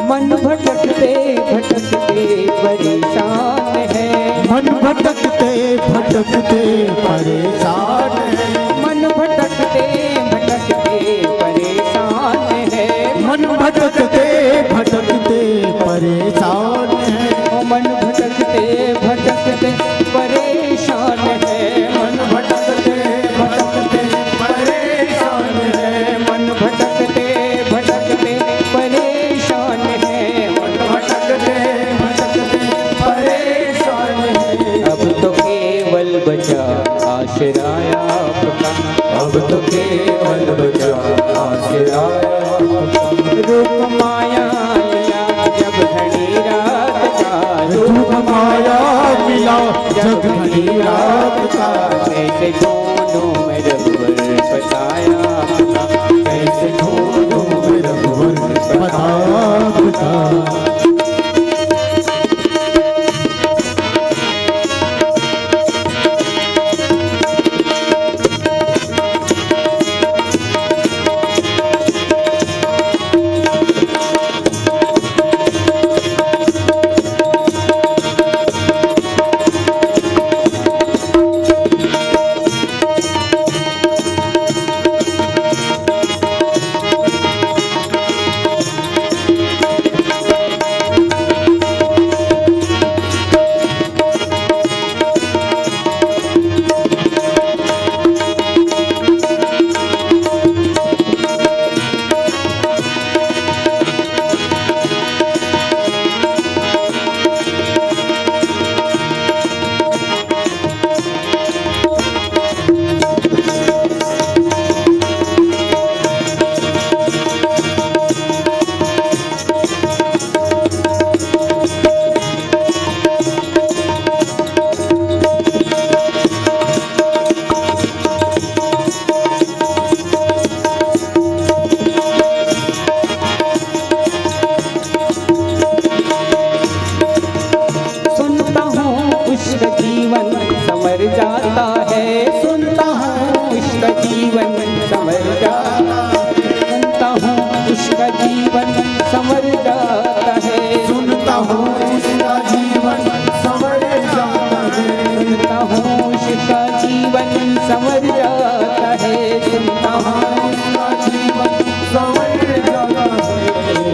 मन भटकते भटकते परेशान है, मन भटकते भटकते परेशान है, मन भटकते भटकते परेशान है, मन भटकते भटकते परेशान है, ओ मन भटकते भटकते परेशान है, मन भटकते भटकते परेशान है, मन भटकते भटकते परेशान है, मन भटकते भटकते परेशान है। अब तो केवल बचा आसरा आपका, अब तो केवल बचा आसरा आपका। रूप माया मिला जब घड़ी रात का, रूप माया मिला जब घड़ी रात का, कैसे ढूंढूं मैं रघुवर पता आपका, कैसे ढूंढूं मैं रघुवर पता आपका। सुनता हूँ उसका जीवन संवर जाता है, सुनता हूँ उसका जीवन संवर जाता है, सुनता हूँ उसका जीवन संवर जाता है, सुनता हूँ उसका जीवन संवर जाता है, सुनता हूँ उसका जीवन संवर जाता है, सुनता हूँ उसका जीवन संवर जाता है।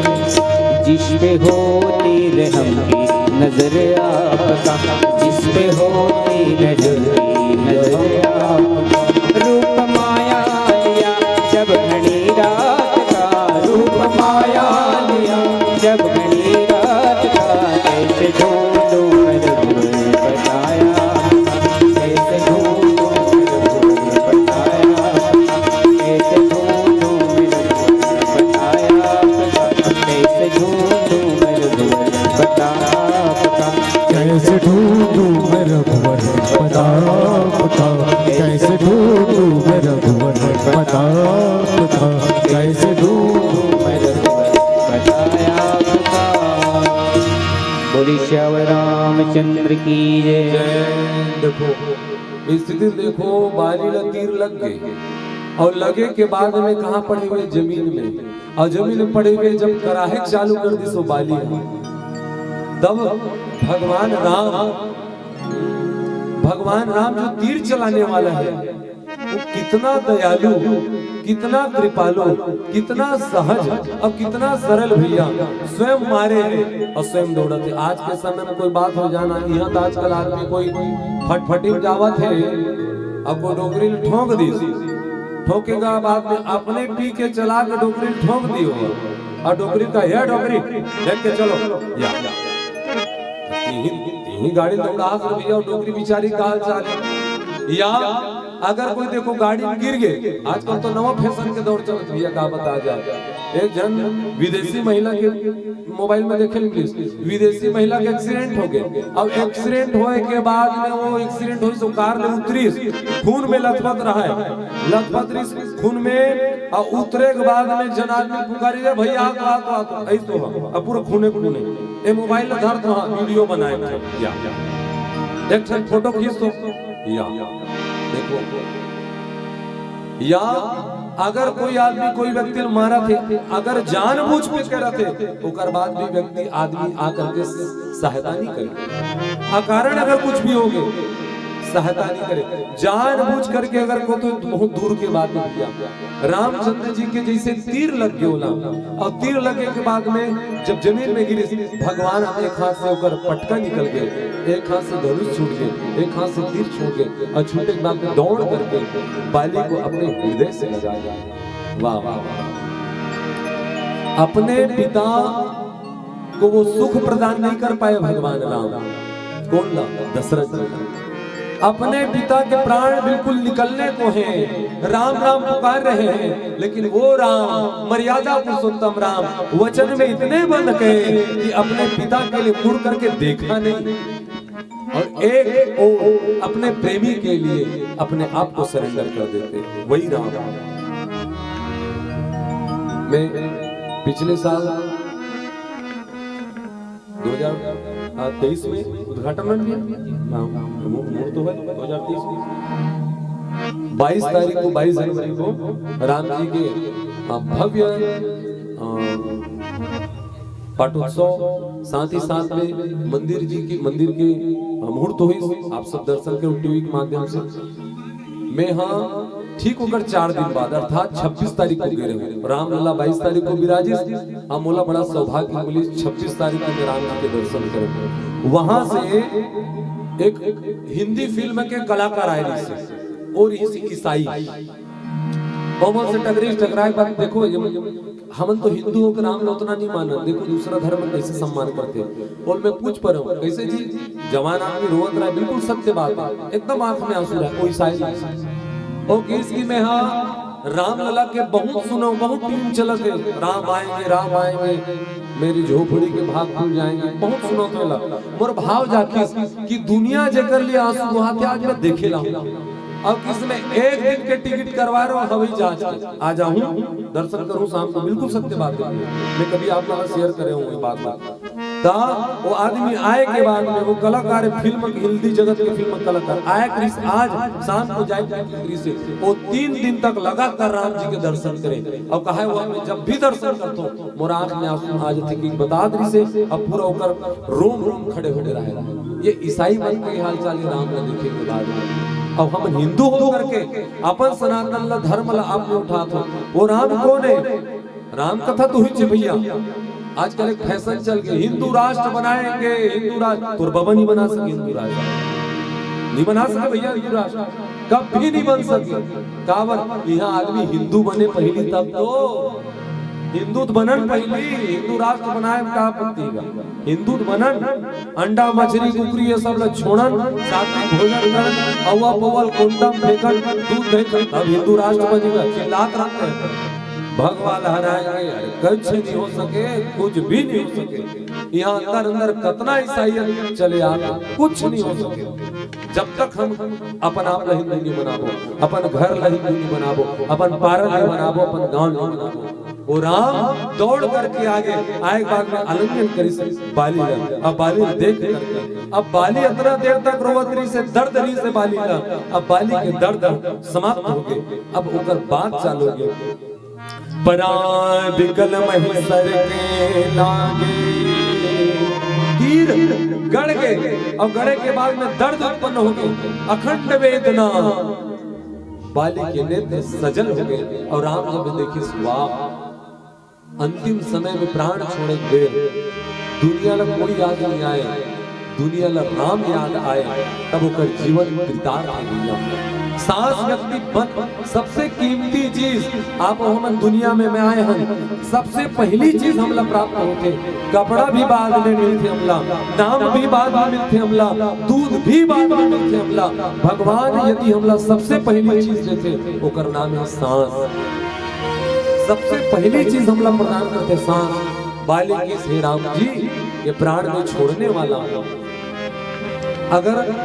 जिस पे होती रहम की नजर आपका, जिस पे होती रहम की नजर आपका। रूप माया लिया जब घड़ी रात का, रूप माया लिया जब घड़ी रात का, कैसे ढूंढूं मैं रघुवर पता आपका, कैसे ढूंढूं मैं रघुवर पता आपका, कैसे ढूंढूं मैं रघुवर पता आपका, कैसे ढूंढूं मैं रघुवर पता आपका, कैसे ढूंढूं मैं रघुवर पता आपका। श्यावर रामचंद्र की जय। जय। देखो, स्थिति देखो, बाली ला तीर लग गए और लगे के बाद में कहाँ पड़े हुए? जमीन में। और जमीन में पड़े हुए जब कराहे चालू कर दी सो बाली, तब भगवान राम, भगवान राम जो तीर चलाने वाला है, वो कितना दयालु, कितना कृपालु, कितना सहज और कितना सरल भैया, स्वयं मारे है और स्वयं दौड़त है। आज के समय में कोई बात हो जाना, यहाँ तो आजकल आदमी कोई फटफटी में जावत है और कोई डोकरी ल ठोंक दी, ठोकेगा बाद में अपने पी के चला के डोकरी ल ठोंक दी हो और डोकरी का, "हे डोकरी, देख के चलो।" या, या। तीही, तीही गाड़ी दौड़ा हस भैया, डोकरी बिचारी का हाल चाल है? या अगर कोई देखो गाड़ी में गिर गए, आजकल तो नवा फैशन के दौर चलत भैया, का बता जाए, एक जन विदेशी महिला के मोबाइल में देखे मिलिस, विदेशी महिला के एक्सीडेंट हो गए। अब एक्सीडेंट होए के बाद में वो एक्सीडेंट हुई तो कार ले उतरिस, खून में लथपथ रहा है, लथपथ रहिस खून में, और उतरे के बाद में जन आदमी पुकारी, "रे भैया, आ तो, आ तो, आ तो।" ऐस तो हम, अब पूरा खूने खूने। ए मोबाइल ला धर तो हाँ, वीडियो बनाए थे। या। एक ठन फोटो खींच तो। या। देखो। या अगर कोई आदमी, कोई व्यक्ति ल मारत हे, अगर जानबूझ के करत हे, ओकर बाद भी व्यक्ति, आदमी आ करके सहायता नहीं करे। अकारण अगर कुछ भी हो गए, सहायता नहीं करे। जानबूझ करके अगर को तो बहुत दूर के बात है भैया। रामचंद्र जी के जैसे तीर लग गए ओला, और तीर लगे के बाद में जब जमीन में गिरे, भगवान एक हाथ से ओकर पटका निकल गए, एक हाथ से धनुष छूट गए, एक हाथ से तीर छूट गए, और छूटे के बाद में दौड़ करके बाली को अपने हृदय से लगा लिया। वाह, वाह, वाह। अपने पिता को वो सुख प्रदान नहीं कर पाए भगवान राम। कौन ला? दशरथ जी ला। अपने पिता के प्राण बिल्कुल निकलने को हैं, राम राम पुकार रहे हैं, लेकिन वो राम, मर्यादा पुरुषोत्तम राम, वचन में इतने बंध गए कि अपने पिता के लिए मुड़ करके देखा नहीं, और एक ओर अपने प्रेमी के लिए अपने आप को सरेंडर कर देते। वही राम। मैं पिछले साल दो हज़ार तेईस में उद्घाटन बन गया। हाँ, मु-, मुहूर्त हुआ दो हज़ार तेईस में। बाईस तारीख को, बाईस जनवरी को राम जी के, हाँ, भव्य, हाँ, पाटोत्सव, साथ ही साथ में मंदिर जी के, मंदिर के, हाँ, मुहूर्त हुई। आप सब दर्शन के टीवी के माध्यम से। मैं हाँ ठीक ओकर चार दिन बाद अर्थात छब्बीस तारीख को गे रहे। रामलला बाईस तारीख को विराजिस, अउ मोला बड़ा सौभाग्य मिलिस, छब्बीस तारीख को मैं राम जी के दर्शन करे। वहां से एक हिंदी फिल्म के कलाकार आए रहिस, वो रहिस ईसाई। ओमन से टकरिस, टकराए के बाद देखो, ये हमन तो हिंदू होके राम ला ओतना नहीं मानन, देखो दूसरा धर्म में कैसे सम्मान करथे। बोल मैं पूछ पा रहा हूँ, "कैसे जी?" जवान आदमी रोवत रहा, बिल्कुल सत्य बात है, एकदम आंख में आंसू रहा, कोई साइड नहीं। ओ किस की मैं हाँ रामलला के बहुत सुनो, बहुत टीम चलत है, "राम आएंगे, राम आएंगे, मेरी झोपड़ी के भाग खुल जाएंगे", बहुत सुनो तो ला। मोर भाव जाकिस कि दुनिया जेकर लिए आंसू बहाथे, आज मैं देखे ला हूँ। अब किस में एक दिन के टिकट करवा रहा हूँ हवाई जहाज के, आ जाऊँ, दर्शन करूँ शाम को, बिल्कुल सत्य बात है। मैं कभी आप लोग शेयर करे हूँ ये बात। ता वो आदमी आए के बाद में, वो कलाकार, फिल्म, हिंदी जगत के फिल्म कलाकार आए, कृष आज शाम को जाए कृष से, वो तीन दिन तक लगातार राम जी के दर्शन करे। और कहा हुआ, मैं जब भी दर्शन करता हूँ, मोर आंख में आंसू आ जाथे कि बता दे से, अब पूरा ओकर रोम रोम खड़े हो गए रहे। ये ईसाई मन के हाल चाल, ये राम ला देखे के बाद में। अब हम हिंदू हो करके अपन सनातन ला, धर्म ला आप में उठात हो, वो राम कौन है? राम कथा तो हुई भैया, आजकल एक फैशन चल गया, हिंदू राष्ट्र बनाएंगे, हिंदू राष्ट्र। तोर बबा नहीं बना सके हिंदू राष्ट्र, नहीं बना सके भैया हिंदू राष्ट्र, कभी नहीं बन सके। काबर? यहाँ आदमी हिंदू बने पहली, तब तो हिंदू तो बनन पहली, हिंदू राष्ट्र बनाए में का आपत्ति बा? हिंदू तो बनन, अंडा, मछली, कुकरी ये सब ला छोड़न, सात्विक भोजन करन, अउवा पउवा ल कोंटा म फेंकन, दूध दही खान, तब हिंदू राष्ट्र बनेगा। चिल्लात रहते हैं, "भगवा लहराएंगे।" अरे, कुछ नहीं हो सके, कुछ भी नहीं हो सके। यहाँ अंदर अंदर कतना ईसाइयत चले आ, कुछ नहीं हो सके। जब तक हम अपन आप ला हिंदू नहीं बनाबो, अपन घर ला हिंदू नहीं बनाबो, अपन पारा नहीं बनाबो, अपन गांव नहीं बनाबो, वो राम दौड़ करके आगे आए के बाद में आलिंगन करिस बाली ला। अब बाली ला देख करके, अब बाली अतना देर तक रोवत रहिस हे, दर्द रहिस हे बाली ला। अब बाली के दर्द समाप्त हो गे, अब ओकर बात चालू हो गे। परान बिकल महि सर के लागे। तीर गड़ गे अउ गड़े के बाद में दर्द उत्पन्न हो गे, अखंड वेदना। बाली के नेत्र सजल हो गे अउ राम जब देखिस, वाह, अंतिम समय में प्राण छोड़े के बेर दुनिया ला कोई याद नहीं आए, दुनिया ला राम याद आए, तब ओकर जीवन कृतार्थ हे भैया। सांस व्यक्ति बन, सबसे कीमती चीज आप हमन दुनिया में, में आए हन, सबसे पहली चीज हमला प्राप्त होथे। कपड़ा भी बाद में मिलथे हमला, नाम भी बाद में मिलथे हमला, दूध भी बाद में मिलथे हमला। भगवान यदि हमला सबसे पहली चीज देथे, ओकर नाम हे सांस। सबसे पहली चीज हमला प्रदान करथे सांस। बाली कहिस, हे राम जी, ये प्राण में छोड़ने वाला हूँ। अगर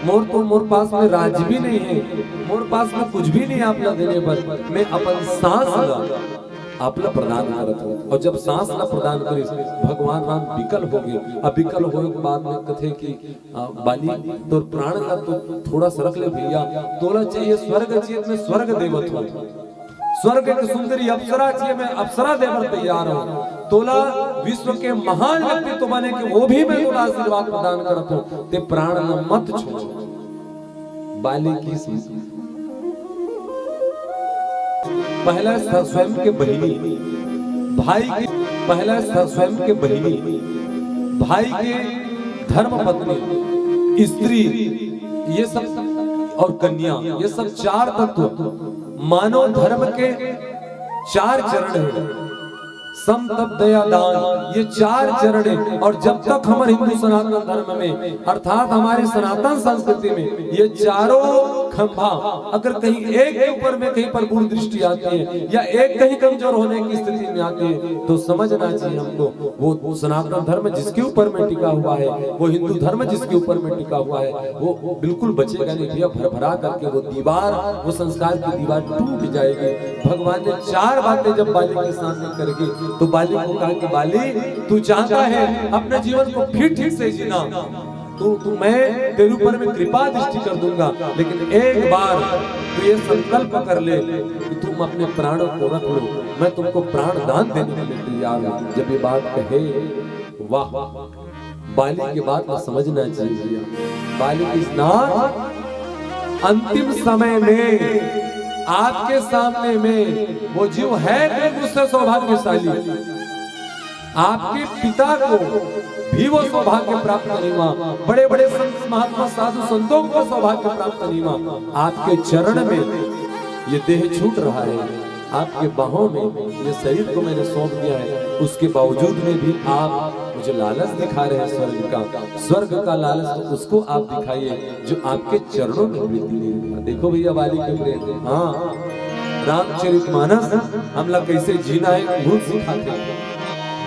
मोर तो, मोर पास में राज भी नहीं है, मोर पास में कुछ भी नहीं आपला देने बर, मैं अपन सांस ला आपला प्रदान करत हूँ। अउ जब सांस ला प्रदान करिस, भगवान राम बिकल हो गे। अब बिकल होए के बाद में कथे कि, आ, बाली, तोर प्राण ला तो थोड़ा सरक ले भैया, तोला चाहिए स्वर्ग, चाहिए मैं स्वर्ग देवत हूँ। स्वर्ग के सुंदरी अप्सरा चाहिए, मैं अप्सरा देबर तैयार हूँ। तोला विश्व के महान व्यक्तित्व बने के, वो भी मैं तोला आशीर्वाद प्रदान करत हूँ। ते प्राण न मत छोड़। बाली कहिस, पहला स-, स्वयं के बहिनी, भाई के, पहला स-, स्वयं के बहिनी, भाई के धर्म पत्नी, स्त्री, ये सब और कन्या, ये सब चार तत्व मानव धर्म के चार चरण है। सम, तप, दया, दान, ये चार चरण है। और जब तक हमर हिंदू सनातन धर्म में, अर्थात हमारे सनातन संस्कृति में ये चारों खंभा अगर कहीं एक के ऊपर में कहीं पर बुरी दृष्टि आती है या एक कहीं कमजोर होने की स्थिति में आती है, तो समझना चाहिए हमको, वो सनातन धर्म जिसके ऊपर में टिका हुआ है, वो हिंदू धर्म जिसके ऊपर में टिका हुआ है, वो बिल्कुल बचेगा नहीं भैया। भरभरा करके वो दीवार, वो संस्कार की दीवार टूट जाएगी। भगवान ने चार बातें जब बाली के सामने कर दी, तो बाली को कहा कि बाली, तू चाहता है अपने जीवन को फिर ठीक से जीना, तो, तो मैं तेरे ऊपर में कृपा दृष्टि कर दूंगा, लेकिन एक बार तू ये संकल्प कर ले कि तुम अपने प्राणों को रख लो, मैं तुमको प्राण दान देने के लिए तैयार हूँ। जब ये बात कहे, वाह, बाली के बात को समझना चाहिए। बाली इस नाथ अंतिम समय में आपके सामने में वो जीव है कोई मुझसे सौभाग्यशाली? आपके पिता को भी वो सौभाग्य प्राप्त नहीं हुआ, बड़े बड़े संत महात्मा साधु संतों को सौभाग्य प्राप्त नहीं हुआ। आपके चरण में ये देह छूट रहा है, आपके बाहों में ये शरीर को मैंने सौंप दिया है, उसके बावजूद में भी आप मुझे लालच दिखा रहे हैं स्वर्ग का। स्वर्ग का लालच तो उसको आप दिखाइए जो आपके चरणों में प्रीति नहीं रखता। देखो भैया, बाली के प्रेम। हाँ, रामचरित मानस हमला कैसे जीना है, वो सिखाथे।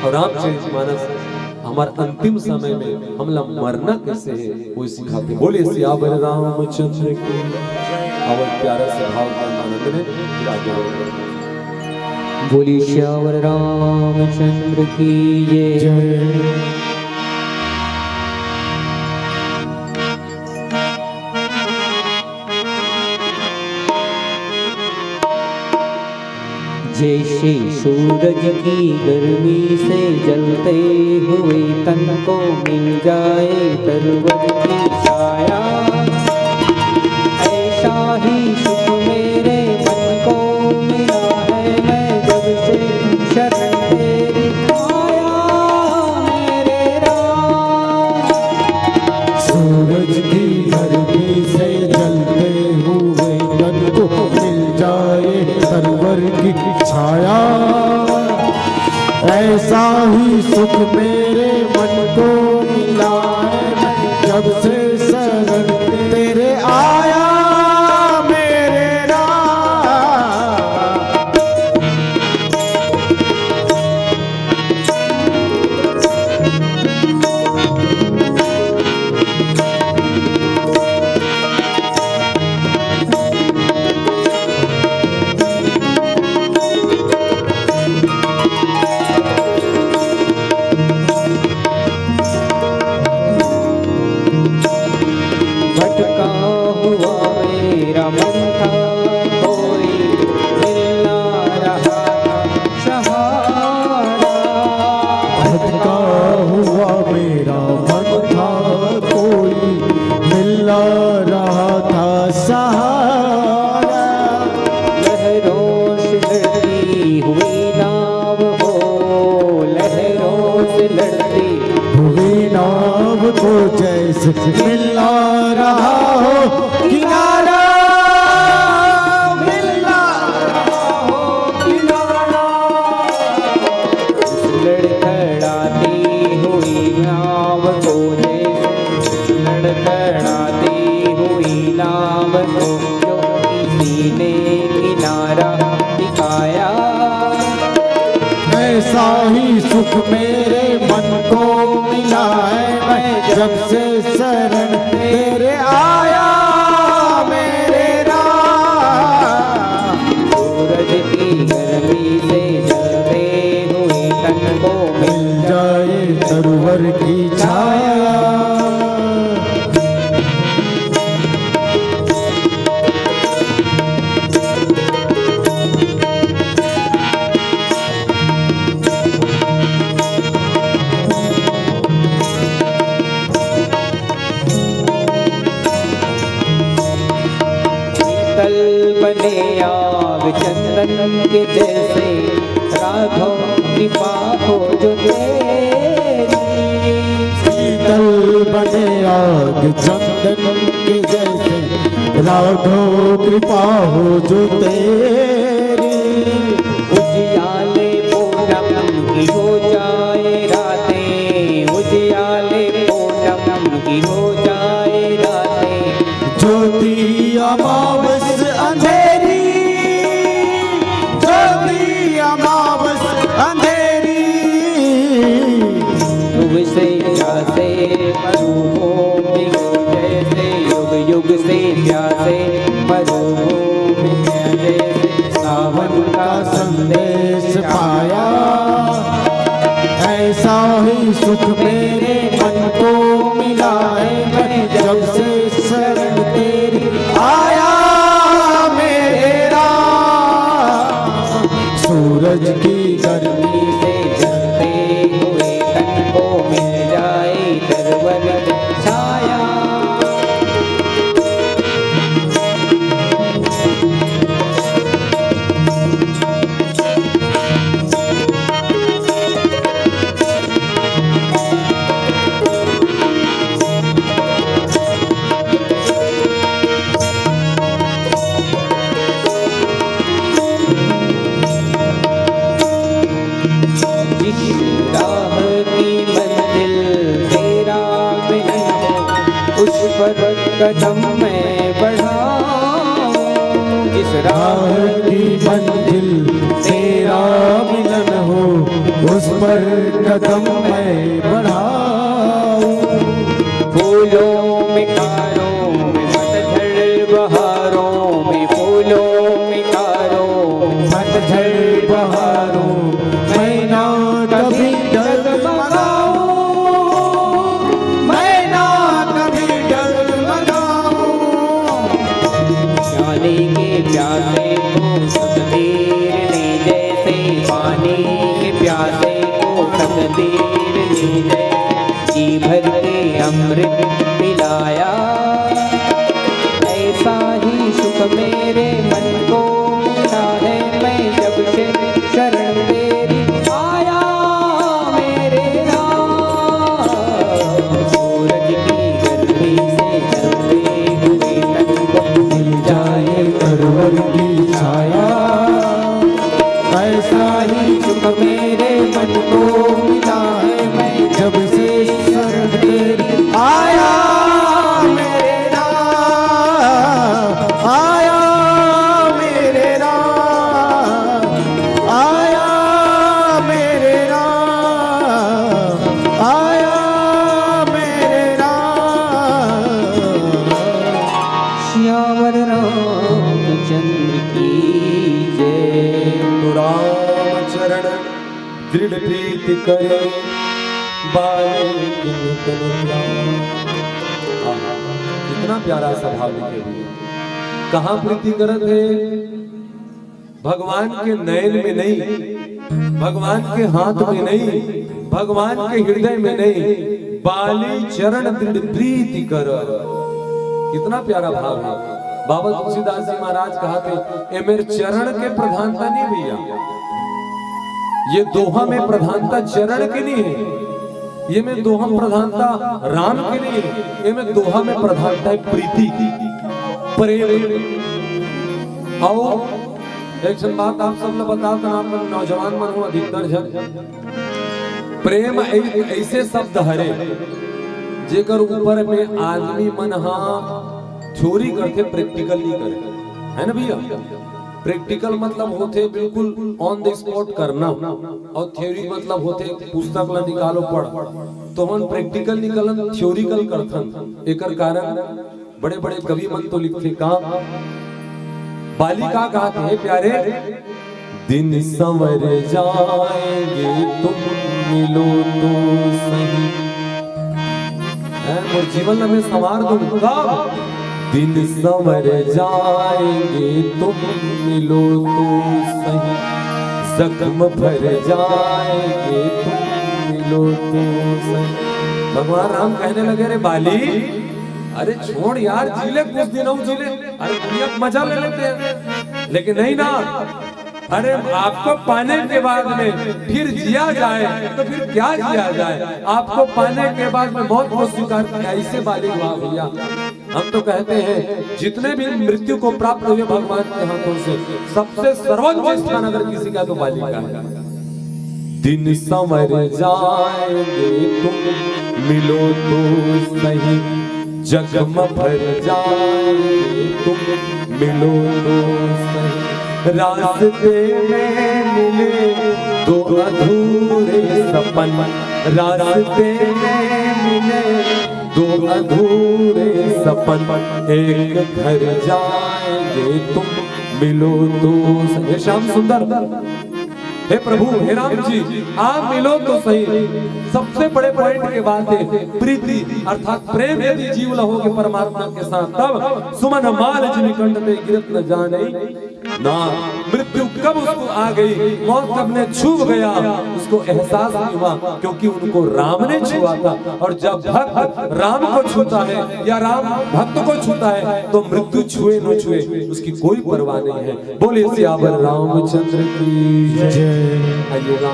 और रामचरित मानस हमार अंतिम समय में हमला मरना कैसे है, वो सिखाथे। बोलिए सियावर रामचंद्र की। और प्यारा से भाव का आनंद में विराजमान। बोलिए सियावर रामचंद्र की जय। जैसे सूरज की गर्मी से जलते हुए तन को मिल जाए तरवर की छाया, ऐसा ही सुख मेरे मन को मिला है। मैं जब से शरण तेरी आया मेरे राम। सूरज की गर्मी से जलते हुए तन को मिल जाए सरवर की छाया, ऐसा ही सुख मेरे मन को मिला है। जब से शरण तेरे आया मेरे राम। मेरा मन था कोई मिल ना रहा था सहारा। लहरों से लड़ती हुई नाव हो, लहरों से लड़ती हुई नाव को जैसे मिल ना रहा हो किनारा, मिल ना रहा हो किनारा। लड़खड़ाती हुई नाव को जैसे, लड़खड़ाती हुई नाव को जो किसी ने किनारा दिखाया। ऐसा ही सुख मेरे मन को मिला है, मैं जब से शरण तेरे आया मेरे राम। सूरज की गर्मी से जलते हुए तन को मिल मिल जाए तरवर की छाया। शीतल बने आग चंदन के जैसे, राघव कृपा हो जो तेरी। शीतल बने आग चंदन के जैसे, राघव कृपा हो जो तेरी। उजियाले पूनम की हो जाए रातें, उजियाले पूनम की हो जाए रातें। ज्योति अमावस अंधेरी, ज्योति अमावस अंधेरी। युग से प्यासे मरुभूमि को जैसे, युग युग से प्यासे मरुभूमि को जैसे सावन का संदेश पाया। ऐसा ही सुख मेरे मन को मिला है, मैं जब से शरण तेरी आया मेरे राम। सूरज की गर्मी से जलते हुए तन को मिल जाए तरवर की छाया। जिस राह की मंजिल तेरा मिलन हो, उस पर कदम मैं बढ़ाऊं। जिस राह राह की मंजिल तेरा मिलन हो, उस पर कदम मैं बढ़ाऊं। फूलों में, खारों में, पतझड़ बहारों में, फूलों में, खारों में, पतझड़ बहारों, मैं ना कभी डगमगाऊं, मैं ना कभी डगमगाऊं। प्याले के प्यासे को तकदीर ने जैसे, पानी के प्यासे को तकदीर ने जैसे, जी भर के अमृत पिलाया। ऐसा ही सुख मेरे मन को मिला है, मैं जब से शरण तेरी आया मेरे राम। सूरज की गर्मी से जलते हुए तन को मिल जाए तरवर की छाया। ऐसा ही सुख मेरे मन को मिला है, मैं जब से शरण तेरी आया मेरे राम, आया मेरे राम, आया मेरे राम, आया मेरे राम। सियावर रामचंद्र की जय। तो राम चरण दृढ़ प्रीति करे, बाले किन तन त्याग। आहा, कितना प्यारा सा भाव लिखे हुए। कहाँ प्रीति करत हे? भगवान के नैन में नहीं, भगवान के हाथ में नहीं, भगवान के हृदय में नहीं, बाली चरण दृढ़ प्रीति कर। कितना प्यारा भाव है। बाबा तुलसीदास जी महाराज कहा थे, "ए मेरे चरण के प्रधानता नहीं भैया, ये दोहा में प्रधानता चरण की नहीं है, ये में दोहा में प्रधानता राम की नहीं है, ये में दोहा में प्रधानता है प्रीति की, प्रेम।" आओ, एक ठन बात आप सब ला बता तना, अपन नौजवान मन हो अधिकतर झन, प्रेम एक ऐसे शब्द हरे, जेकर ऊपर में आदमी मन हा थ्योरी करथे, प्रैक्टिकल नहीं करे, है ना भैया? प्रैक्टिकल मतलब होथे बिल्कुल on the spot करना, और थ्योरी मतलब होथे पुस्तक ला निकालो, पढ़। तो हम प्रैक्टिकल निकलन, थ्योरिकल करथन। एकर कारण बड़े-बड़े कवि मन तो लिखथे का, बाली का कहत हे प्यारे, "दिन संवर जाएंगे तुम मिलो तो सही।" हैं, मोर जीवन ला मैं संवार दूं। कब? "दिन संवर जाएंगे तुम मिलो तो सही, जख्म भर जाएंगे तुम मिलो तो सही।" भगवान राम कहने लगे, "रे बाली, अरे छोड़ यार, जी ले कुछ दिन और जी ले, अरे दुनिया का मजा ले लेते हैं।" लेकिन नहीं ना, अरे आपको पाने के बाद में फिर जिया जाए तो फिर क्या जिया जाए? आपको पाने के बाद में मौत को स्वीकार किया, इससे बाली हुआ भैया। हम तो कहते हैं जितने भी मृत्यु को प्राप्त हुए भगवान के हाथों से, सबसे सर्वोच्च स्थान अगर किसी का तो बाली का है। दिन संवर जाएंगे तुम मिलो तो सही, जख्म भर जाएंगे तुम मिलो तो सही। रास्ते में मिले दो अधूरे सपन, रास्ते में मिले दो अधूरे सपन, एक घर जाएंगे तुम मिलो तो सही। हे श्याम सुंदर, हे प्रभु, हे राम जी, आप मिलो तो सही। सबसे बड़े पॉइंट के बात है प्रीति, अर्थात प्रेम यदि जीव ला होगे परमात्मा के साथ, तब सुमन माल जिमि कंठ ते गिरत न जाने ना। मृत्यु कब उसको आ गई, मौत कब ने छू गया, उसको एहसास नहीं हुआ, क्योंकि उनको राम ने छुआ था। और जब भक्त राम को छूता है या राम भक्त को छूता है, तो मृत्यु छुए न छुए, उसकी कोई परवाह नहीं है। बोलिए सियावर रामचंद्र की जय। आइएगा,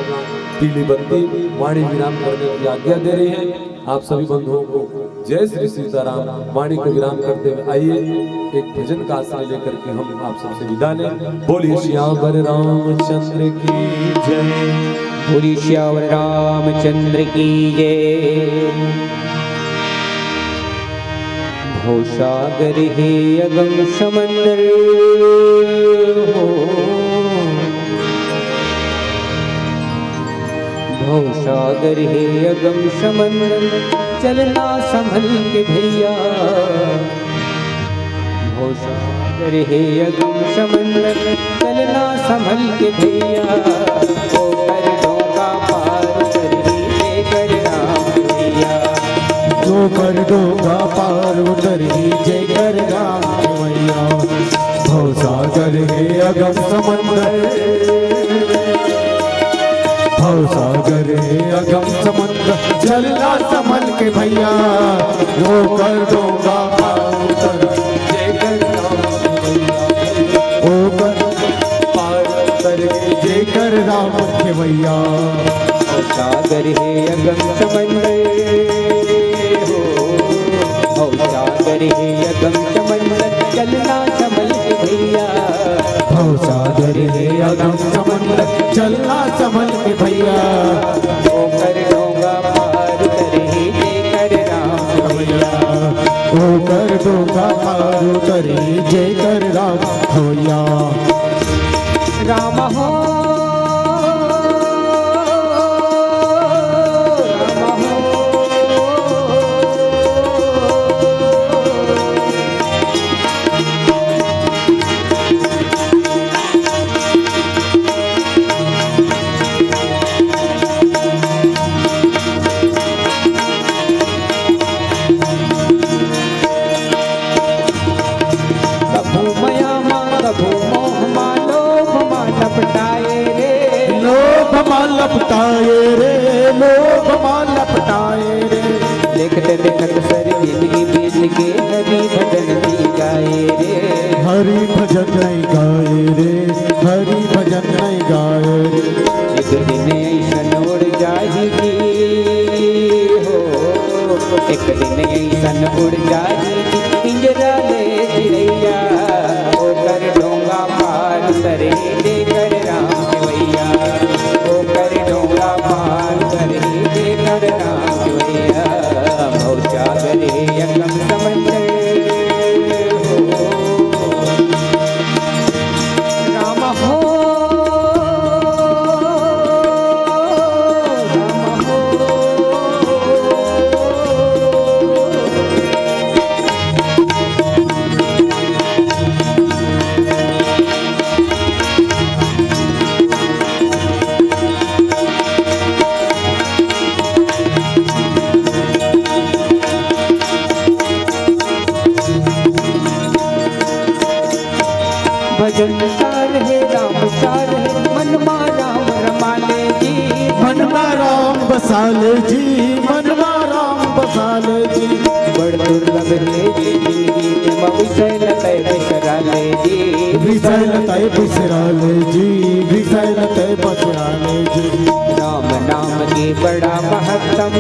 पीली बत्ती, वाणी विराम करने की आज्ञा दे रही है। आप सभी बंधुओं को जय श्री सीताराम। वाणी को विराम करते हुए आइए, एक भजन का आश्रय लेकर के हम आप सबसे विदा लें। बोलिए सियावर रामचंद्र की जय। बोलिए सियावर रामचंद्र की जय। भवसागर हे अगम समंदर हो, भवसागर हे अगम समंदर, चलना संभल के भैया। भवसागर हे अगम समंदर, चलना संभल के भैया। ओकर डोंगा पार उतरही जेकर राम भैया। ओकर डोंगा पार उतरही जेकर राम भैया। भवसागर हे अगम समंदर, भवसागर हे अगम समंदर, चलना संभल के भैया। ओकर डोंगा पार उतर, जेकर राम भैया। ओकर पार उतर, जेकर राम के भैया। भवसागर हे अगम समंदर हो, भवसागर हे अगम समंदर, चलना संभल के भैया। भवसागर हे अगम समंदर, चलना संभल के भैया। ओकर डोंगा पार उतरही जेकर राम भैया। ओकर डोंगा पार उतरही जेकर राम भैया। राम हो, राम हो। कभू मया मा, कभू मोह मा, लोभ मा लपटाए रे। लोभ मा लपटाए रे, लोभ मा लपटाए रे। देखत देखत सर जिंदगी बीत गे, हरि भजन नइ गाए रे। हरि भजन नइ गाए रे, हरि भजन नइ गाए रे। एक दिन अइसन उड़ जाही जी हो, एक दिन अइसन उड़ जाही जी, पिंजरा ले चिड़ैया, ओकर डोंगा पार उतरही जेकर राम खेवैया, ओकर डोंगा पार उतरही जेकर राम खेवैया, भवसागर हे अगम समंदर हो। राम हो, राम हो। भजन सार हे, राम सार हे, मन मा राम रमा ले जी। मन मा राम बसा ले जी, मन मा राम बसा ले जी। बड़ दुर्लभ हे जी जिंदगी म, विषय ल तय बिसरा ले जी। विषय ल तय बिसरा ले जी, विषय ल तय बिसरा ले जी। राम नाम के बड़ा महत्तम,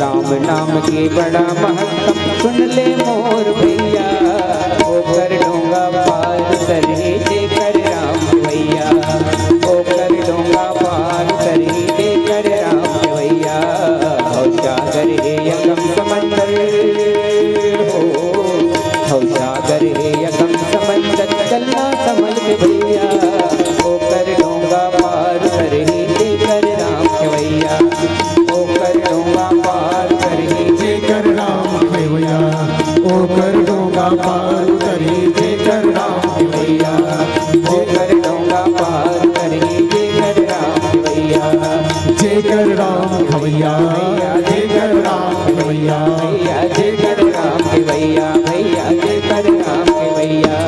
राम नाम के बड़ा महत्तम, सुन ले मोर भैया, ओकर डोंगा पार उतरही जेकर राम खेवैया, ओकर डोंगा पार उतरही जेकर राम खेवैया, भवसागर हे अगम समंदर हो, भवसागर हे अगम समंदर, चलना संभल के भैया, ओकर डोंगा पार उतरही जेकर राम खेवैया, ओकर डोंगा पार उतरही जेकर राम खेवैया, ओकर डोंगा पार उतरही जेकर राम खेवैया, ओकर डोंगा पार उतरही जेकर राम खेवैया, जेकर राम खेवैया, जेकर राम खेवैया, भैया जेकर राम खेवैया, भैया जेकर राम खेवैया।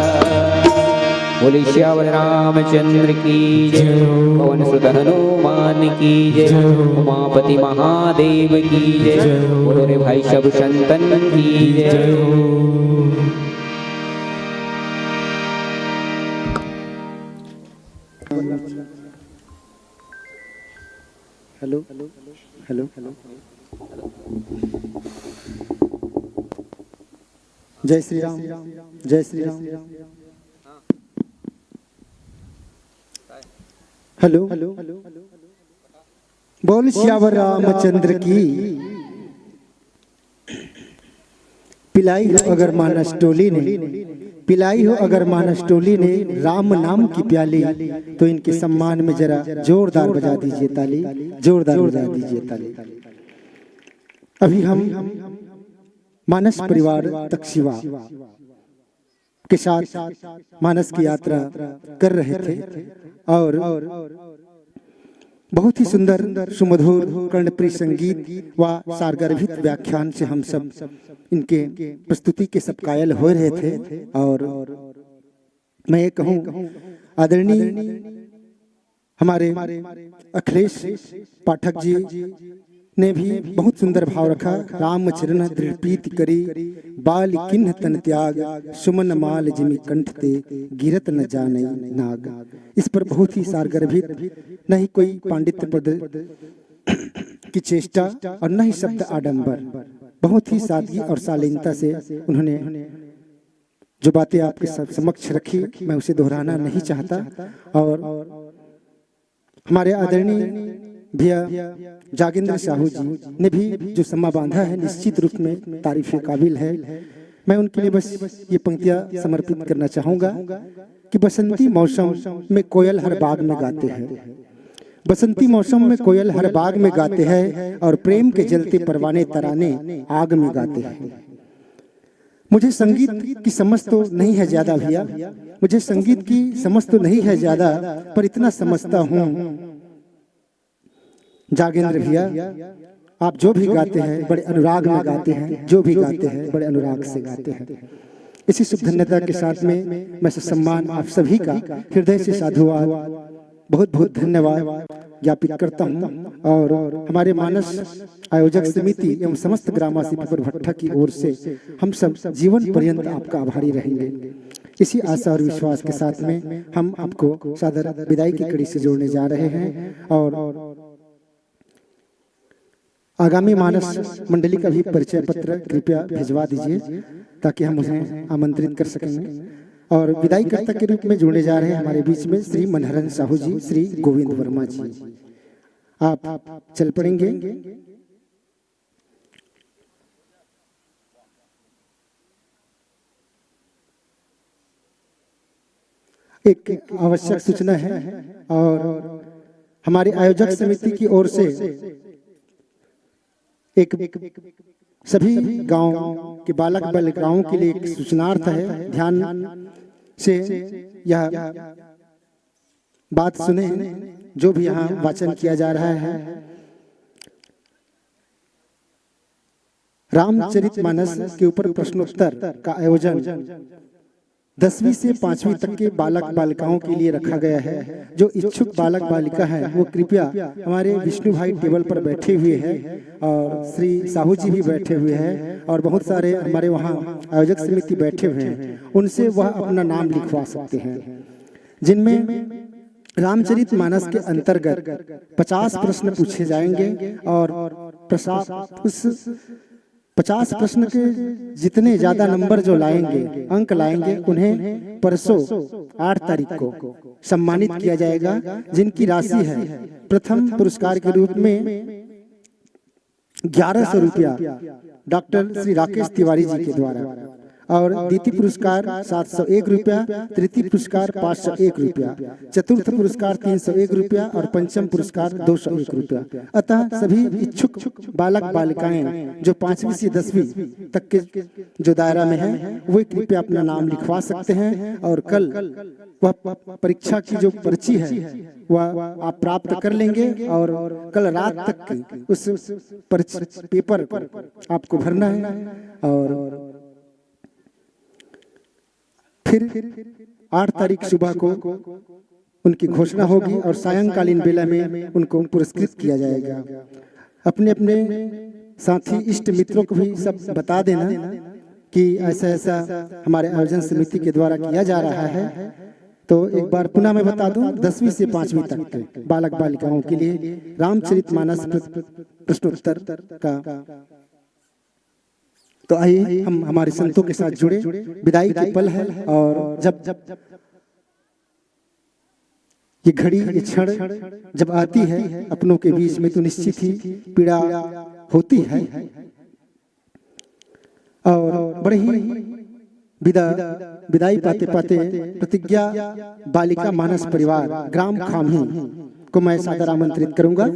बोले सियावर रामचंद्र की जय। जय हो। पवन सुत हनुमान की जय। जय हो। उमापति महादेव की जय। जय हो। बोलो रे भाई सब संतन की जय। जय हो। Hello, hello, hello. जय श्री राम, जय श्री राम। हेलो, बोल सियावर रामचंद्र की। पिलाई हो अगर मानस टोली ने, पिलाई हो अगर मानस टोली ने राम नाम की प्याली, तो इनके सम्मान में जरा जोरदार बजा दीजिए ताली, जोरदार बजा दीजिए ताली। अभी हम मानस परिवार तकसीवा के साथ मानस की यात्रा कर रहे थे और बहुत ही सुंदर, सुमधुर, कर्णप्रिय संगीत व सारगर्भित व्याख्यान से हम सब इनके प्रस्तुति के सब कायल हो रहे थे। और मैं ये कहूँ, आदरणीय हमारे अखिलेश पाठक जी ने भी बहुत सुंदर भाव रखा। राम चरण दृढ़ प्रीति करी, बाल किन्ह तन त्याग, सुमन माल जिमि कंठ ते, गिरत न जाने नाग। इस पर बहुत ही सारगर्भित, न ही कोई पांडित्य पद की चेष्टा और न ही शब्द आडंबर, बहुत ही सादगी और शालीनता से उन्होंने जो बातें आपके सब समक्ष रखी, मैं उसे दोहराना नहीं चाहता। और हमारे आदरणीय भैया जागेंद्र साहू जी ने भी जो समा बांधा है, निश्चित रूप में तारीफ के काबिल है। मैं उनके लिए बस ये पंक्तियाँ समर्पित करना चाहूँगा कि बसंती मौसम में कोयल हर बाग में गाते हैं, बसंती मौसम में कोयल हर बाग में गाते हैं और प्रेम के जलते परवाने तराने आग में गाते हैं। मुझे संगीत की समझ तो नहीं है ज्यादा भैया, मुझे संगीत की समझ तो नहीं है ज्यादा, पर इतना समझता हूँ जागेंद्र भैया, आप जो भी गाते हैं बड़े अनुराग में गाते हैं, जो भी गाते हैं बड़े अनुराग से गाते हैं। इसी शुभ धन्यता के साथ में मैं ससम्मान आप सभी का हृदय से साधुवाद बहुत बहुत धन्यवाद ज्ञापित करता हूँ और हमारे मानस आयोजक समिति एवं समस्त ग्रामवासी पीपर भट्टा की ओर से हम सब जीवन पर्यंत आपका आभारी रहेंगे। इसी आशा और विश्वास के साथ में हम आपको सादर विदाई की कड़ी से जोड़ने जा रहे हैं और आगामी मानस मंडली का भी परिचय पत्र कृपया भिजवा दीजिए, ताकि हम उन्हें आमंत्रित कर सकेंगे। और विदाई कर्ता के रूप में जोड़े जा रहे हैं हमारे बीच में श्री मनहरन साहू जी, श्री गोविंद वर्मा जी, आप चल पड़ेंगे। एक आवश्यक सूचना है और हमारे आयोजक समिति की ओर से एक सभी गांव के बालक बालिकाओं के लिए एक सूचनार्थ है। ध्यान से यह बात सुने, जो भी यहाँ वाचन किया जा रहा है। रामचरित मानस के ऊपर प्रश्नोत्तर का आयोजन दसवीं से पांचवीं तक के बालक बालिकाओं के लिए रखा गया है। जो इच्छुक बालक बालिका है, वो कृपया हमारे विष्णु भाई टेबल पर बैठे हुए हैं और श्री साहू जी भी बैठे हुए हैं और बहुत सारे हमारे वहाँ आयोजक समिति बैठे हुए हैं, उनसे वह अपना नाम लिखवा सकते हैं। जिनमें रामचरित मानस के अंतर्गत पचास प्रश्न पूछे जाएंगे और प्रसा-, उस पचास प्रश्न के जितने ज्यादा नंबर जो लाएंगे, अंक लाएंगे, उन्हें परसों आठ तारीख को सम्मानित किया जाएगा, जिनकी राशि है प्रथम पुरस्कार के रूप में ग्यारह सौ रुपया डॉक्टर श्री राकेश तिवारी जी के द्वारा और द्वितीय पुरस्कार सात सौ एक रुपया, तृतीय पुरस्कार पाँच सौ एक रुपया, चतुर्थ पुरस्कार तीन सौ एक रुपया और पंचम पुरस्कार दो सौ एक रुपया। अतः सभी इच्छुक बालक बालिकाएं जो पांचवीं से दसवीं तक के जो दायरा में हैं, वे कृपया अपना नाम लिखवा सकते हैं और कल वह परीक्षा की जो पर्ची है, वह आप प्राप्त कर लेंगे और कल रात तक की उस पर्च-, पेपर को आपको भरना है और फिर आठ तारीख सुबह को उनकी घोषणा होगी और सायंकालीन बेला में उनको पुरस्कृत किया जाएगा। अपने अपने साथी इष्ट मित्रों को भी सब बता देना कि ऐसा ऐसा हमारे आयोजन समिति के द्वारा किया जा रहा है। तो एक बार पुनः मैं बता दूं, दसवीं से पांचवीं तक के बालक बालिकाओं के लिए रामचरित मानस प्र-, प्रश्नोत्तर का। तो आइए हम हमारे संतों के साथ जुड़े। विदाई के पल है और जब ये घड़ी, ये क्षण जब आती है अपनों के बीच में, तो निश्चित ही पीड़ा होती है। और बड़े ही विदा, विदाई पाते पाते प्रतिज्ञा बालिका मानस परिवार ग्राम खाम्ही को मैं सादर आमंत्रित करूंगा।